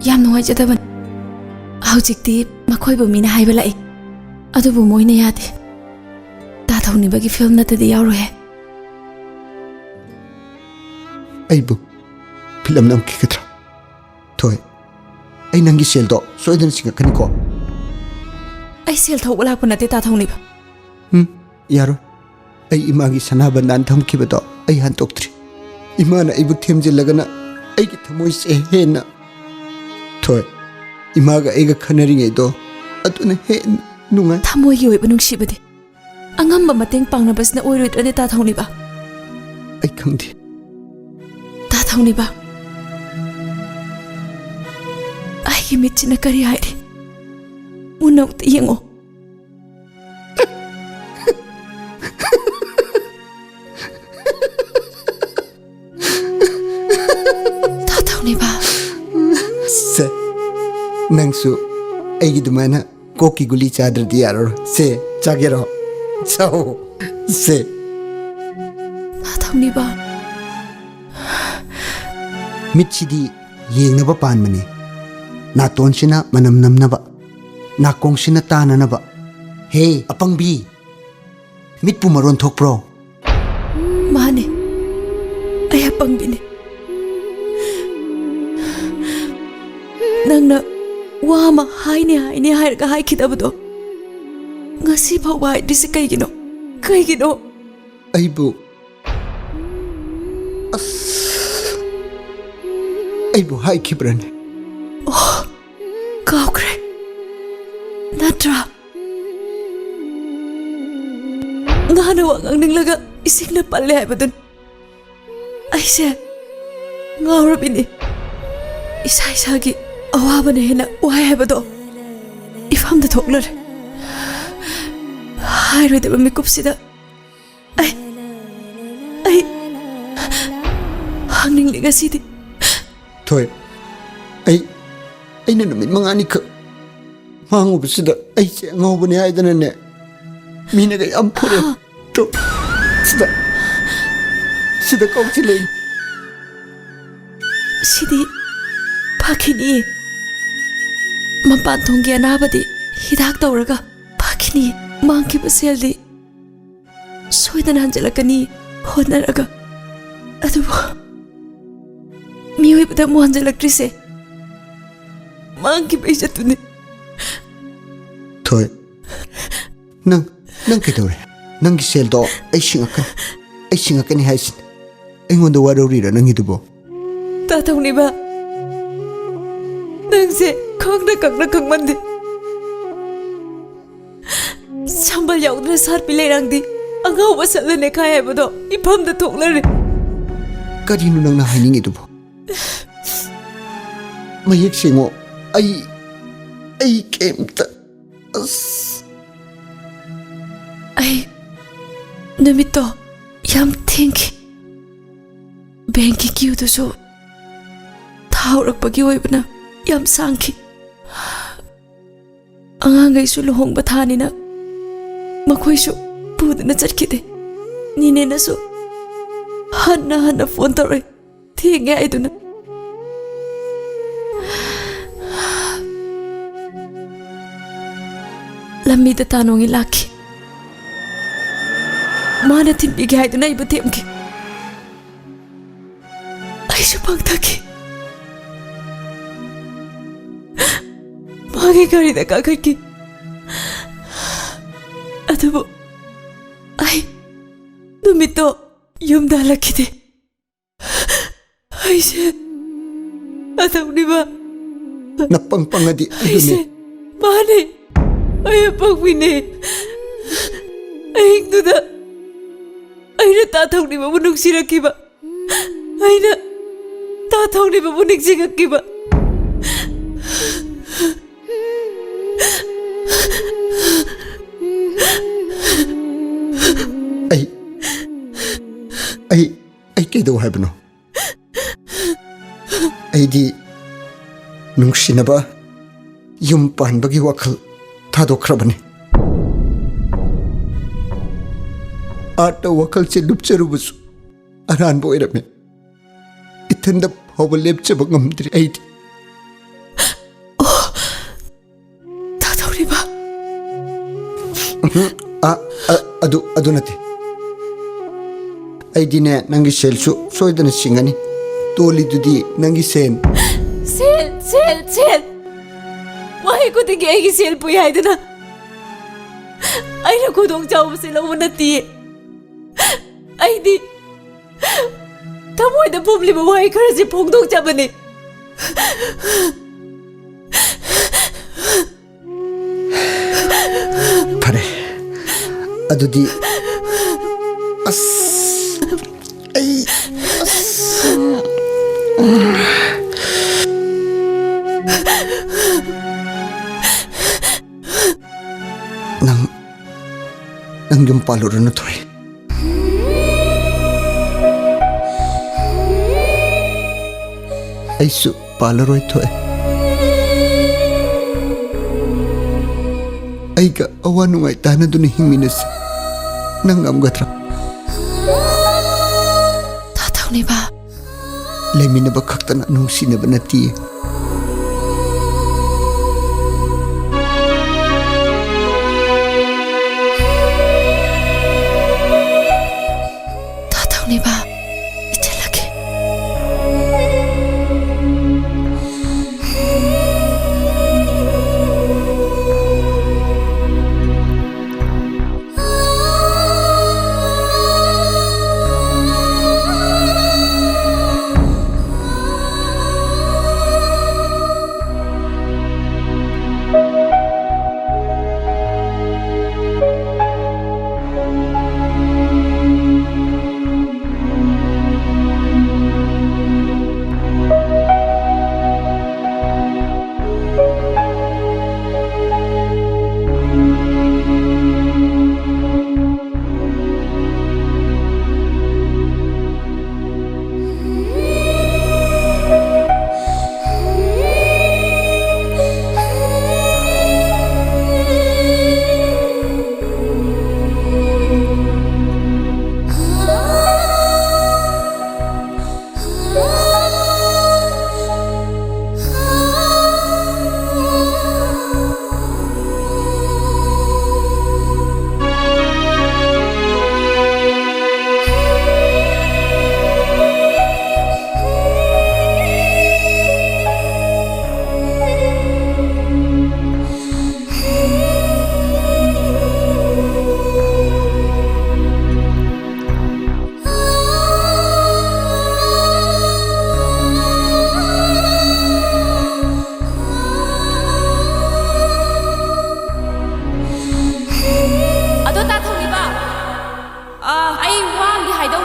ꯌꯥꯝ ꯅꯨꯡꯉꯥꯏꯖꯗꯕꯅꯤ꯫ ꯍꯧꯖꯤꯛꯇꯤ ꯃꯈꯣꯏꯕꯨ ꯃꯤꯅ ꯍꯥꯏꯕ ꯂꯥꯛꯏ, ꯑꯗꯨꯕꯨ ꯃꯣꯏꯅ ꯌꯥꯗꯦ꯫ ꯇꯥ ꯊꯧꯅꯤꯕꯒꯤ ꯐꯤꯂꯝ ꯅꯠꯇꯗꯤ ꯌꯥꯎꯔꯣꯏꯍꯦ꯫ ꯑꯩꯕꯨ ꯐꯤꯂꯝ ꯅꯝꯈꯤꯒꯗ꯭ꯔꯥ? ꯊꯣꯏ, ꯑꯩ ꯅꯪꯒꯤ ꯁꯦꯜꯗꯣ ꯁꯣꯏꯗꯅ ꯁꯤꯡꯉꯛꯀꯅꯤꯀꯣ? ꯑꯩ ꯁꯦꯜ ꯊꯧꯕ ꯂꯥꯛꯄ ꯅꯠꯇꯦ, ꯇꯥ ꯊꯧꯅꯤꯕ꯫ ꯎꯝ, ꯌꯥꯔꯣꯏ꯫ ꯑꯩ ꯏꯃꯥꯒꯤ ꯁꯅꯥ ꯕꯟꯗꯥꯟ ꯊꯝꯈꯤꯕꯗꯣ ꯑꯩ ꯍꯟꯗꯣꯛꯇ꯭ꯔꯤ꯫ ꯏꯃꯥꯅ ꯑꯩꯕꯨ ꯊꯦꯝꯖꯤꯜꯂꯒꯅ ꯑꯩꯒꯤ ꯊꯃꯣꯏꯁꯦ ꯍꯦꯟꯅ, ꯊꯣꯏ, ꯏꯃꯥꯒ ꯑꯩꯒ ꯈꯟꯅꯔꯤꯉꯩꯗꯣ ꯑꯗꯨꯅ ꯍꯦꯟꯅ ꯅꯨꯡꯉꯥꯏ꯫ ꯊꯃꯣꯏꯒꯤ ꯑꯣꯏꯕ ꯅꯨꯡꯁꯤꯕꯗꯤ ꯑꯉꯝꯕ ꯃꯇꯦꯡ ꯄꯥꯡꯅꯕꯁꯤꯅ ꯑꯣꯏꯔꯣꯏꯗ꯭ꯔꯅꯦ, ꯇꯥ ꯊꯧꯅꯤꯕ? ꯑꯩ ꯈꯪꯗꯦ꯫ ꯇꯥ ꯊꯧꯅꯤꯕ, ꯑꯩꯒꯤ ꯃꯤꯠꯁꯤꯅ ꯀꯔꯤ ꯍꯥꯏꯔꯤ? ꯃꯨꯟꯅ ꯑꯃꯨꯛꯇ ꯌꯦꯡꯉꯣ꯫ ꯇꯥ ꯊꯧꯅꯤꯕ꯫ ꯁꯦ, ꯅꯪꯁꯨ ꯑꯩꯒꯤ ꯑꯗꯨꯃꯥꯏꯅ ꯀꯣꯛꯀꯤ ꯒꯨꯂꯤ ꯆꯥꯗ꯭ꯔꯗꯤ ꯌꯥꯔꯔꯣꯏ꯫ ꯁꯦ, ꯆꯥꯒꯦꯔꯣ? ꯆꯥꯎ꯫ ꯁꯦ꯫ ꯇꯥ ꯊꯧꯅꯤꯕ꯫ ꯃꯤꯠꯁꯤꯗꯤ ꯌꯦꯡꯅꯕ ꯄꯥꯟꯕꯅꯤ, ꯅꯥꯇꯣꯟꯁꯤꯅ ꯃꯅꯝ ꯅꯝꯅꯕ, ꯅꯥꯀꯣꯡꯁꯤꯅ ꯇꯥꯅꯅꯕ꯫ ꯍꯦ, ꯑꯄꯪꯕꯤ! ꯃꯤꯠꯄꯨ ꯃꯔꯣꯟ ꯊꯣꯛꯄ꯭ꯔꯣ? ꯃꯥꯅꯦ, ꯑꯩ ꯑꯄꯪꯕꯤꯅꯦ꯫ ꯅꯪꯅ ꯋꯥ ꯑꯃ ꯍꯥꯏꯅꯤ ꯍꯥꯏꯅꯤ ꯍꯥꯏꯔꯒ ꯍꯥꯏꯈꯤꯗꯕꯗꯣ ꯉꯁꯤ ꯐꯥꯎꯕ ꯍꯥꯏꯗ꯭ꯔꯤꯁꯦ ꯀꯩꯒꯤꯅꯣ? ꯀꯩꯒꯤꯅꯣ? ꯑꯩꯕꯨ, ꯑꯁ, ꯑꯩꯕꯨ ꯍꯥꯏꯈꯤꯕ꯭ꯔꯅꯦ? ꯑꯣ, ꯀꯥꯎꯈ꯭ꯔꯦ꯫ ꯅꯠꯇ꯭ꯔꯥ? ꯉꯥꯅ ꯋꯥ ꯉꯥꯡꯅꯤꯡꯂꯒ ꯏꯁꯤꯡꯅ ꯄꯜꯂꯦ ꯍꯥꯏꯕꯗꯨꯅꯤ꯫ ꯑꯩꯁꯦ ꯉꯥꯎꯔꯕꯤꯅꯤ꯫ ꯏꯁꯥ ꯏꯁꯥꯒꯤ ꯑꯋꯥꯕꯅ ꯍꯦꯟꯅ ꯋꯥꯏ ꯍꯥꯏꯕꯗꯣ ꯏꯐꯝꯗ ꯊꯣꯛꯂꯔꯦ꯫ ꯍꯥꯏꯔꯣꯏꯗꯕ ꯃꯤꯀꯨꯞꯁꯤꯗ ꯑꯩ, ꯑꯩ ꯍꯪꯅꯤꯡꯂꯦ ꯉꯁꯤꯗꯤ꯫ ꯊꯣꯏ, ꯑꯩ, ꯑꯩꯅ ꯅꯨꯃꯤꯠ ꯃꯉꯥꯅꯤꯈꯛ ꯃꯥꯡꯉꯨꯕꯁꯤꯗ ꯑꯩꯁꯦ ꯑꯉꯥꯎꯕꯅꯤ ꯍꯥꯏꯗꯅꯅꯦ, ꯃꯤꯅꯒ ꯌꯥꯝ ꯐꯨꯔꯦ꯫ ꯍꯥ? ꯇꯣ, ꯁꯤꯗ, ꯁꯤꯗ ꯀꯧꯁꯤꯜꯂꯛꯏ꯫ ꯁꯤꯗꯤ ꯐꯈꯤꯅꯤꯌꯦ꯫ ꯃꯄꯥꯟ ꯊꯣꯡꯒꯤ ꯑꯅꯥꯕꯗꯤ ꯍꯤꯗꯥꯛ ꯇꯧꯔꯒ ꯐꯈꯤꯅꯤ꯫ ꯃꯥꯡꯈꯤꯕ ꯁꯦꯜꯗꯤ ꯁꯣꯏꯗꯅ ꯍꯟꯖꯤꯜꯂꯛꯀꯅꯤ ꯍꯣꯠꯅꯔꯒ꯫ ꯑꯗꯨꯕꯨ ꯃꯤꯑꯣꯏꯕꯗ ꯑꯃꯨꯛ ꯍꯟꯖꯤꯜꯂꯛꯇ꯭ꯔꯤꯁꯦ ꯃꯥꯡꯈꯤꯕ ꯏꯖꯠꯇꯨꯅꯤ꯫ ꯊꯣꯏ, ꯅꯪ, ꯅꯪ ꯀꯩꯗꯧꯔꯦ? ꯅꯪꯒꯤ ꯁꯦꯜꯗꯣ ꯑꯩ ꯁꯤꯡꯉꯛꯀꯅꯤ, ꯑꯩ ꯁꯤꯡꯉꯛꯀꯅꯤ ꯍꯥꯏꯁꯤꯅꯤ꯫ ꯑꯩꯉꯣꯟꯗ ꯋꯥꯔꯧꯔꯤꯔꯣ ꯅꯪꯒꯤꯗꯨꯕꯣ? ꯇꯥ ꯇꯧꯅꯤꯕ, ꯅꯪꯁꯦ ꯈꯪꯅ ꯈꯪꯅ ꯈꯪꯃꯟꯗꯦ꯫ ꯁꯝꯕꯜ ꯌꯥꯎꯗꯅ ꯁꯥꯠꯄꯤ ꯂꯩꯔꯥꯡꯗꯤ ꯑꯉꯥꯎꯕ ꯁꯠꯂ ꯅꯦꯈꯥꯏ ꯍꯥꯏꯕꯗꯣ ꯏꯐꯝꯗ ꯊꯣꯛꯂꯔꯦ꯫ ꯀꯔꯤꯅꯣ ꯅꯪꯅ ꯍꯥꯏꯅꯤꯡꯉꯤꯗꯨꯕꯣ? ꯃꯌꯦꯛ ꯁꯦꯡꯉꯣ꯫ ꯑꯩ, ꯑꯩ ꯀꯩꯝꯇ, ꯑꯁ꯫ ꯑꯩ ꯅꯨꯃꯤꯠꯇꯣ ꯌꯥꯝ ꯊꯦꯡꯈꯤ꯫ ꯕꯦꯡꯀꯤ ꯀ꯭ꯌꯨꯗꯨꯁꯨ ꯊꯥ ꯍꯧꯔꯛꯄꯒꯤ ꯑꯣꯏꯕꯅ ꯌꯥꯝ ꯁꯥꯡꯈꯤ꯫ ꯑꯉꯥꯡꯈꯩꯁꯨ ꯂꯨꯍꯣꯡꯕ ꯊꯥꯅꯤꯅ ꯃꯈꯣꯏꯁꯨ ꯄꯨꯗꯨꯅ ꯆꯠꯈꯤꯗꯦ꯫ ꯅꯤꯅꯦꯅꯁꯨ ꯍꯟꯅ ꯍꯟꯅ ꯐꯣꯟ ꯇꯧꯔꯛꯏ, ꯊꯦꯡꯉꯦ ꯍꯥꯏꯗꯨꯅ꯫ ꯂꯝꯕꯤꯗ ꯇꯥꯅꯣꯡꯒꯤ ꯂꯥꯛꯈꯤ꯫ ꯃꯥꯅ ꯊꯤꯟꯕꯤꯒꯦ ꯍꯥꯏꯗꯨꯅ ꯑꯩꯕꯨ ꯊꯦꯝꯈꯤ꯫ ꯑꯩꯁꯨ ꯄꯪꯊꯈꯤ꯫ ꯑꯩꯒꯤ ꯒꯥꯔꯤꯗ ꯀꯥꯈꯠꯈꯤ꯫ ꯑꯗꯨꯕꯨ ꯑꯩ ꯅꯨꯃꯤꯠꯇꯣ ꯌꯨꯝꯗ ꯍꯜꯂꯛꯈꯤꯗꯦ꯫ ꯑꯩꯁꯦ ꯇꯥꯊꯧꯅꯤꯕ꯫ ꯅꯄꯪ ꯄꯪꯉꯗꯤ ꯑꯩꯁꯦ ꯑꯗꯨꯅꯦ꯫ ꯃꯥꯅꯦ꯫ ꯑꯩ ꯑꯄꯪꯕꯤꯅꯦ꯫ ꯑꯍꯤꯡꯗꯨꯗ ꯑꯩꯅ ꯇꯥꯊꯧꯅꯤꯕꯕꯨ ꯅꯨꯡꯁꯤꯔꯛꯈꯤꯕ꯫ ꯑꯩꯅ ꯇꯥꯊꯧꯅꯤꯕꯕꯨ ꯅꯤꯡꯁꯤꯡꯉꯛꯈꯤꯕ꯫ ꯑꯩ, ꯑꯩ, ꯑꯩ ꯀꯩꯗꯧ ꯍꯥꯏꯕꯅꯣ? ꯑꯩꯗꯤ ꯅꯨꯡꯁꯤꯅꯕ, ꯌꯨꯝ ꯄꯥꯟꯕꯒꯤ ꯋꯥꯈꯜ ꯊꯥꯗꯣꯛꯈ꯭ꯔꯕꯅꯤ꯫ ꯑꯥꯔꯠꯇ ꯋꯥꯈꯜꯁꯦ ꯂꯨꯞꯆꯔꯨꯕꯁꯨ ꯑꯔꯥꯟꯕ ꯑꯣꯏꯔꯝꯃꯦ꯫ ꯏꯊꯟꯗ ꯐꯥꯎꯕ ꯂꯦꯞꯆꯕ ꯉꯝꯗ꯭ꯔꯦ ꯑꯩꯗꯤ꯫ ꯇꯥꯊꯧꯔꯤꯕ꯫ ꯎꯝ, ꯑ, ꯑ, ꯑꯗꯨ, ꯑꯗꯨ ꯅꯠꯇꯦ꯫ ꯑꯩꯗꯤꯅꯦ, ꯅꯪꯒꯤ ꯁꯦꯜꯁꯨ ꯁꯣꯏꯗꯅ ꯁꯤꯡꯒꯅꯤ꯫ ꯇꯣꯜꯂꯤꯗꯨꯗꯤ ꯅꯪꯒꯤ ꯁꯦꯟ꯫ ꯁꯦꯜ, ꯁꯦꯜ, ꯁꯦꯜ꯫ ꯋꯥꯍꯩ ꯈꯨꯗꯤꯡꯒꯤ ꯑꯩꯒꯤ ꯁꯦꯜ ꯄꯨꯏ ꯍꯥꯏꯗꯨꯅ꯫ ꯑꯩꯅ ꯈꯨꯗꯣꯡ ꯆꯥꯕꯁꯦ ꯂꯧꯕ ꯅꯠꯇꯤꯌꯦ꯫ ꯑꯩꯗꯤ ꯊꯃꯣꯏꯗ ꯄꯣꯝꯂꯤꯕ ꯋꯥꯍꯩ ꯈꯔꯁꯤ ꯐꯣꯡꯗꯣꯛꯆꯕꯅꯤ꯫ ꯐꯔꯦ, ꯑꯗꯨꯗꯤ ꯑꯁ, ꯑꯩ, ꯑꯁ꯫ ꯅꯪ, ꯅꯪ ꯌꯨꯝ ꯄꯥꯜꯂꯨꯔꯅꯨ, ꯊꯣꯏ꯫ ꯑꯩꯁꯨ ꯄꯥꯜꯂꯔꯣꯏ, ꯊꯣꯏ꯫ ꯑꯩꯒ ꯑꯋꯥ ꯅꯨꯡꯉꯥꯏ ꯇꯥꯟꯅꯗꯨꯅ ꯍꯤꯡꯃꯤꯟꯅꯁꯤ꯫ ꯅꯪ ꯉꯝꯒꯗ꯭ꯔꯥ? ꯇꯥꯊꯧꯅꯤꯕ꯫ ꯂꯩꯃꯤꯟꯅꯕ ꯈꯛꯇꯅ ꯅꯨꯡꯁꯤꯅꯕ ꯅꯠꯇꯦ꯫ ꯇꯥꯊꯧꯅꯤꯕ, ꯏꯆꯜꯂꯛꯀꯦ꯫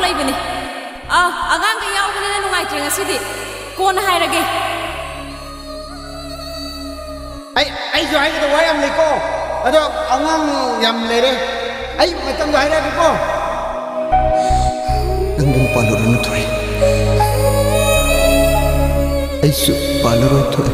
ꯂꯩꯕꯅꯤ꯫ ꯑꯥ, ꯑꯉꯥꯡꯒ ꯌꯥꯎꯕꯅꯤꯅ ꯅꯨꯡꯉꯥꯏꯇ꯭ꯔꯦ ꯉꯁꯤꯗꯤ꯫ ꯀꯣꯟꯅ ꯍꯥꯏꯔꯒꯦ꯫ ꯑꯩ, ꯑꯩꯁꯨ ꯍꯥꯏꯒꯗꯕ ꯋꯥ ꯌꯥꯝ ꯂꯩꯀꯣ꯫ ꯑꯗꯣ ꯑꯉꯥꯡ ꯌꯥꯝ ꯂꯩꯔꯦ꯫ ꯑꯩ ꯃꯇꯝꯗꯣ ꯍꯥꯏꯔꯛꯑꯒꯦꯀꯣ꯫ ꯅꯪ ꯌꯨꯝ ꯄꯥꯜꯂꯨꯔꯅꯨ, ꯊꯣꯏ꯫ ꯑꯩꯁꯨ ꯄꯥꯜꯂꯔꯣꯏ, ꯊꯣꯏ꯫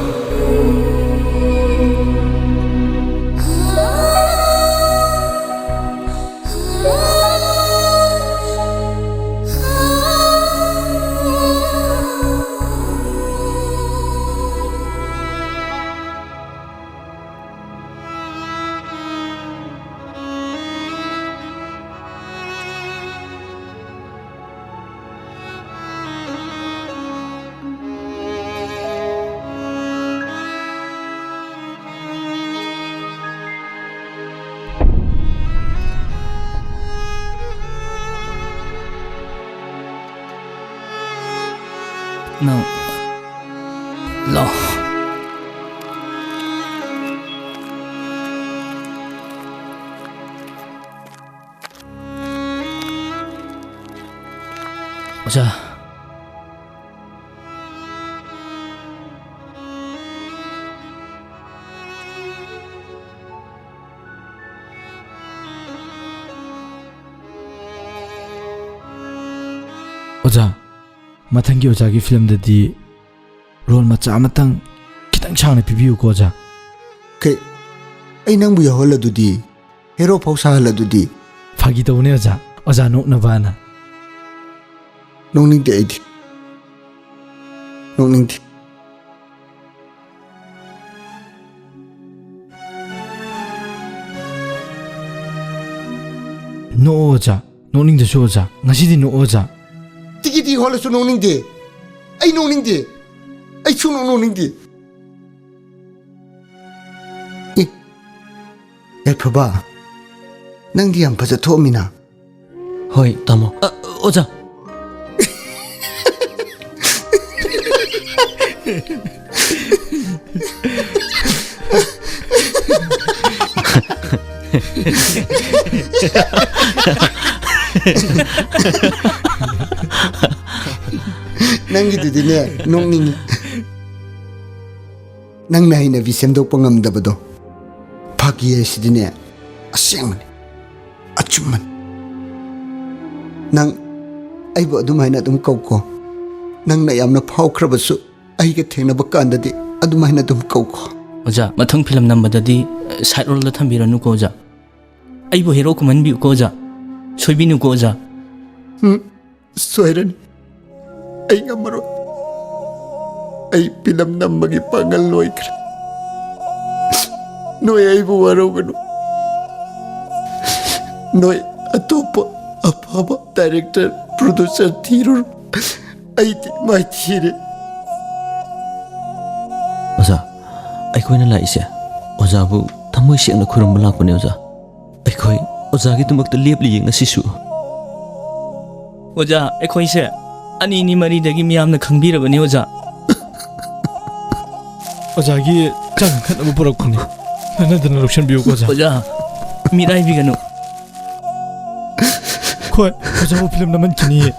ꯅꯪ ꯂꯥꯎ꯫ ꯑꯣꯖꯥ꯫ ꯑꯣꯖꯥ, ꯃꯊꯪꯒꯤ ꯑꯣꯖꯥꯒꯤ ꯐꯤꯂꯝꯗꯗꯤ ꯔꯣꯜ ꯃꯆꯥ ꯑꯃꯇꯪ ꯈꯤꯇꯪ ꯁꯥꯡꯅ ꯄꯤꯕꯤꯌꯨꯀꯣ, ꯑꯣꯖꯥ꯫ ꯀꯩ? ꯑꯩ ꯅꯪꯕꯨ ꯌꯥꯎꯍꯜꯂꯗꯨꯗꯤ? ꯍꯦꯔꯣ ꯐꯥꯎ ꯁꯥꯍꯜꯂꯗꯨꯗꯤ? ꯐꯥꯒꯤ ꯇꯧꯕꯅꯦ, ꯑꯣꯖꯥ꯫ ꯑꯣꯖꯥ ꯅꯣꯛꯅꯕꯅ꯫ ꯅꯣꯛꯅꯤꯡꯗꯦ ꯑꯩꯗꯤ꯫ ꯅꯣꯛꯅꯤꯡꯗꯦ꯫ ꯅꯣꯛꯑꯣ, ꯑꯣꯖꯥ꯫ ꯅꯣꯛꯅꯤꯡꯗ꯭ꯔꯁꯨ, ꯑꯣꯖꯥ꯫ ꯉꯁꯤꯗꯤ ꯅꯣꯛꯑꯣ, ꯑꯣꯖꯥ꯫ ꯇꯤꯀꯤ ꯇꯤ ꯍꯣꯜꯂꯁꯨ ꯅꯣꯛꯅꯤꯡꯗꯦ꯫ ꯑꯩ ꯅꯣꯛꯅꯤꯡꯗꯦ꯫ ꯑꯩ ꯁꯨꯡꯅꯣꯛ ꯅꯣꯛꯅꯤꯡꯗꯦ꯫ ꯑꯦ, ꯌꯥꯏꯐꯕ, ꯅꯪꯗꯤ ꯌꯥꯝ ꯐꯖ ꯊꯣꯛꯑꯝꯃꯤꯅ꯫ ꯍꯣꯏ, ꯇꯥꯃꯣ꯫ ꯑ, ꯑꯣꯖꯥ꯫ ꯅꯪꯒꯤꯗꯨꯗꯤꯅꯦ, ꯅꯣꯛꯅꯤꯡꯉꯤ꯫ ꯅꯪꯅ ꯍꯩꯅꯕꯤ ꯁꯦꯝꯗꯣꯛꯄ ꯉꯝꯗꯕꯗꯣ꯫ ꯐꯥꯒꯤ ꯍꯥꯏꯁꯤꯗꯤꯅꯦ, ꯑꯁꯦꯡꯕꯅꯤ, ꯑꯆꯨꯝꯕꯅꯤ꯫ ꯅꯪ ꯑꯩꯕꯨ ꯑꯗꯨꯃꯥꯏꯅ ꯑꯗꯨꯝ ꯀꯧꯀꯣ꯫ ꯅꯪꯅ ꯌꯥꯝꯅ ꯐꯥꯎꯈ꯭ꯔꯕꯁꯨ, ꯑꯩꯒ ꯊꯦꯡꯅꯕ ꯀꯥꯟꯗꯗꯤ ꯑꯗꯨꯃꯥꯏꯅ ꯑꯗꯨꯝ ꯀꯧꯀꯣ꯫ ꯑꯣꯖꯥ, ꯃꯊꯪ ꯐꯤꯂꯝ ꯅꯝꯕꯗꯗꯤ, ꯑ, side role ꯗ ꯊꯝꯕꯤꯔꯅꯨꯀꯣ ꯑꯣꯖꯥ꯫ ꯑꯩꯕꯨ hero ꯀꯨꯝꯍꯟꯕꯤꯌꯨꯀꯣ ꯑꯣꯖꯥ꯫ ꯁꯣꯏꯕꯤꯅꯨꯀꯣ ꯑꯣꯖꯥ꯫ ꯎꯝ, ꯁꯣꯏꯔꯅꯤ꯫ ꯑꯩ ꯉꯝꯃꯔꯣꯏ꯫ ꯑꯩ ꯐꯤꯂꯝ ꯅꯝꯕꯒꯤ ꯄꯥꯡꯒꯜ ꯂꯣꯏꯈ꯭ꯔꯦ꯫ ꯅꯣꯏ ꯑꯩꯕꯨ ꯋꯥꯔꯧꯒꯅꯨ꯫ ꯅꯣꯏ ꯑꯇꯣꯞꯄ ꯑꯐꯕ director, producer ꯊꯤꯔꯨꯔꯣ꯫ ꯑꯩꯗꯤ ꯃꯥꯏꯊꯤꯔꯦ꯫ ꯑꯣꯖꯥ, ꯑꯩꯈꯣꯏꯅ ꯂꯥꯛꯏꯁꯦ ꯑꯣꯖꯥꯕꯨ ꯊꯃꯣꯏ ꯁꯦꯡꯅ ꯈꯨꯔꯨꯝꯕ ꯂꯥꯛꯄꯅꯦ ꯑꯣꯖꯥ꯫ ꯑꯩꯈꯣꯏ ꯑꯣꯖꯥꯒꯤꯗꯃꯛꯇ ꯂꯦꯞꯂꯤꯌꯦ ꯉꯁꯤꯁꯨ꯫ ꯑꯣꯖꯥ, ꯑꯩꯈꯣꯏꯁꯦ ꯑꯅꯤꯅꯤ ꯃꯔꯤꯗꯒꯤ ꯃꯤꯌꯥꯝꯅ ꯈꯪꯕꯤꯔꯕꯅꯤ ꯑꯣꯖꯥ꯫ ꯑꯣꯖꯥꯒꯤ ꯆꯥ ꯀꯟꯈꯠꯅꯕ ꯄꯨꯔꯛꯄꯅꯤ꯫ ꯅꯅꯗꯅ ꯂꯧꯁꯟꯕꯤꯌꯨꯀꯣ ꯑꯣꯖꯥ꯫ ꯑꯣꯖꯥ, ꯃꯤꯔꯥꯏꯕꯤꯒꯅꯨ꯫ ꯈꯣꯏ, ꯑꯣꯖꯥꯕꯨ ꯐꯤꯂꯝ ꯅꯝꯍꯟꯈꯤꯅꯤꯌꯦ꯫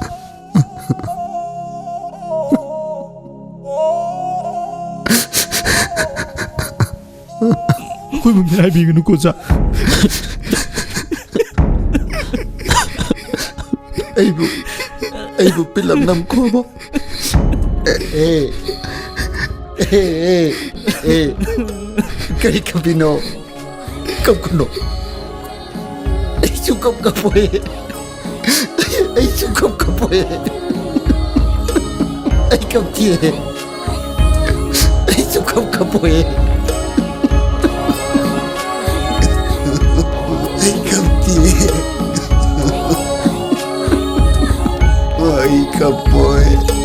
ꯑꯩꯈꯣꯏꯕꯨ ꯃꯤꯔꯥꯏꯕꯤꯒꯅꯨꯀꯣ ꯑꯣꯖꯥ꯫ ꯑꯩꯕꯨ, ꯑꯩꯕꯨ ꯐꯤꯂꯝ ꯅꯝꯈꯣꯕ꯫ ꯑꯦ, ꯑꯦ, ꯑꯦ, ꯑꯦ, ꯑꯦ꯫ ꯀꯔꯤ ꯀꯞꯄꯤꯅꯣ? ꯀꯞꯀꯅꯨ꯫ ꯑꯩꯁꯨ ꯀꯞ ꯀꯞꯄꯣꯏ꯫ ꯑꯩꯁꯨ ꯀꯞ ꯀꯞꯄꯣꯏ꯫ ꯑꯩ ꯀꯞꯇꯤꯌꯦ꯫ ꯑꯩꯁꯨ ꯀꯞ ꯀꯞꯄꯣꯏ꯫ ꯑꯩ ꯀꯞꯇꯤꯌꯦ꯫ ꯑꯩ ꯀꯞꯄꯣꯏ꯫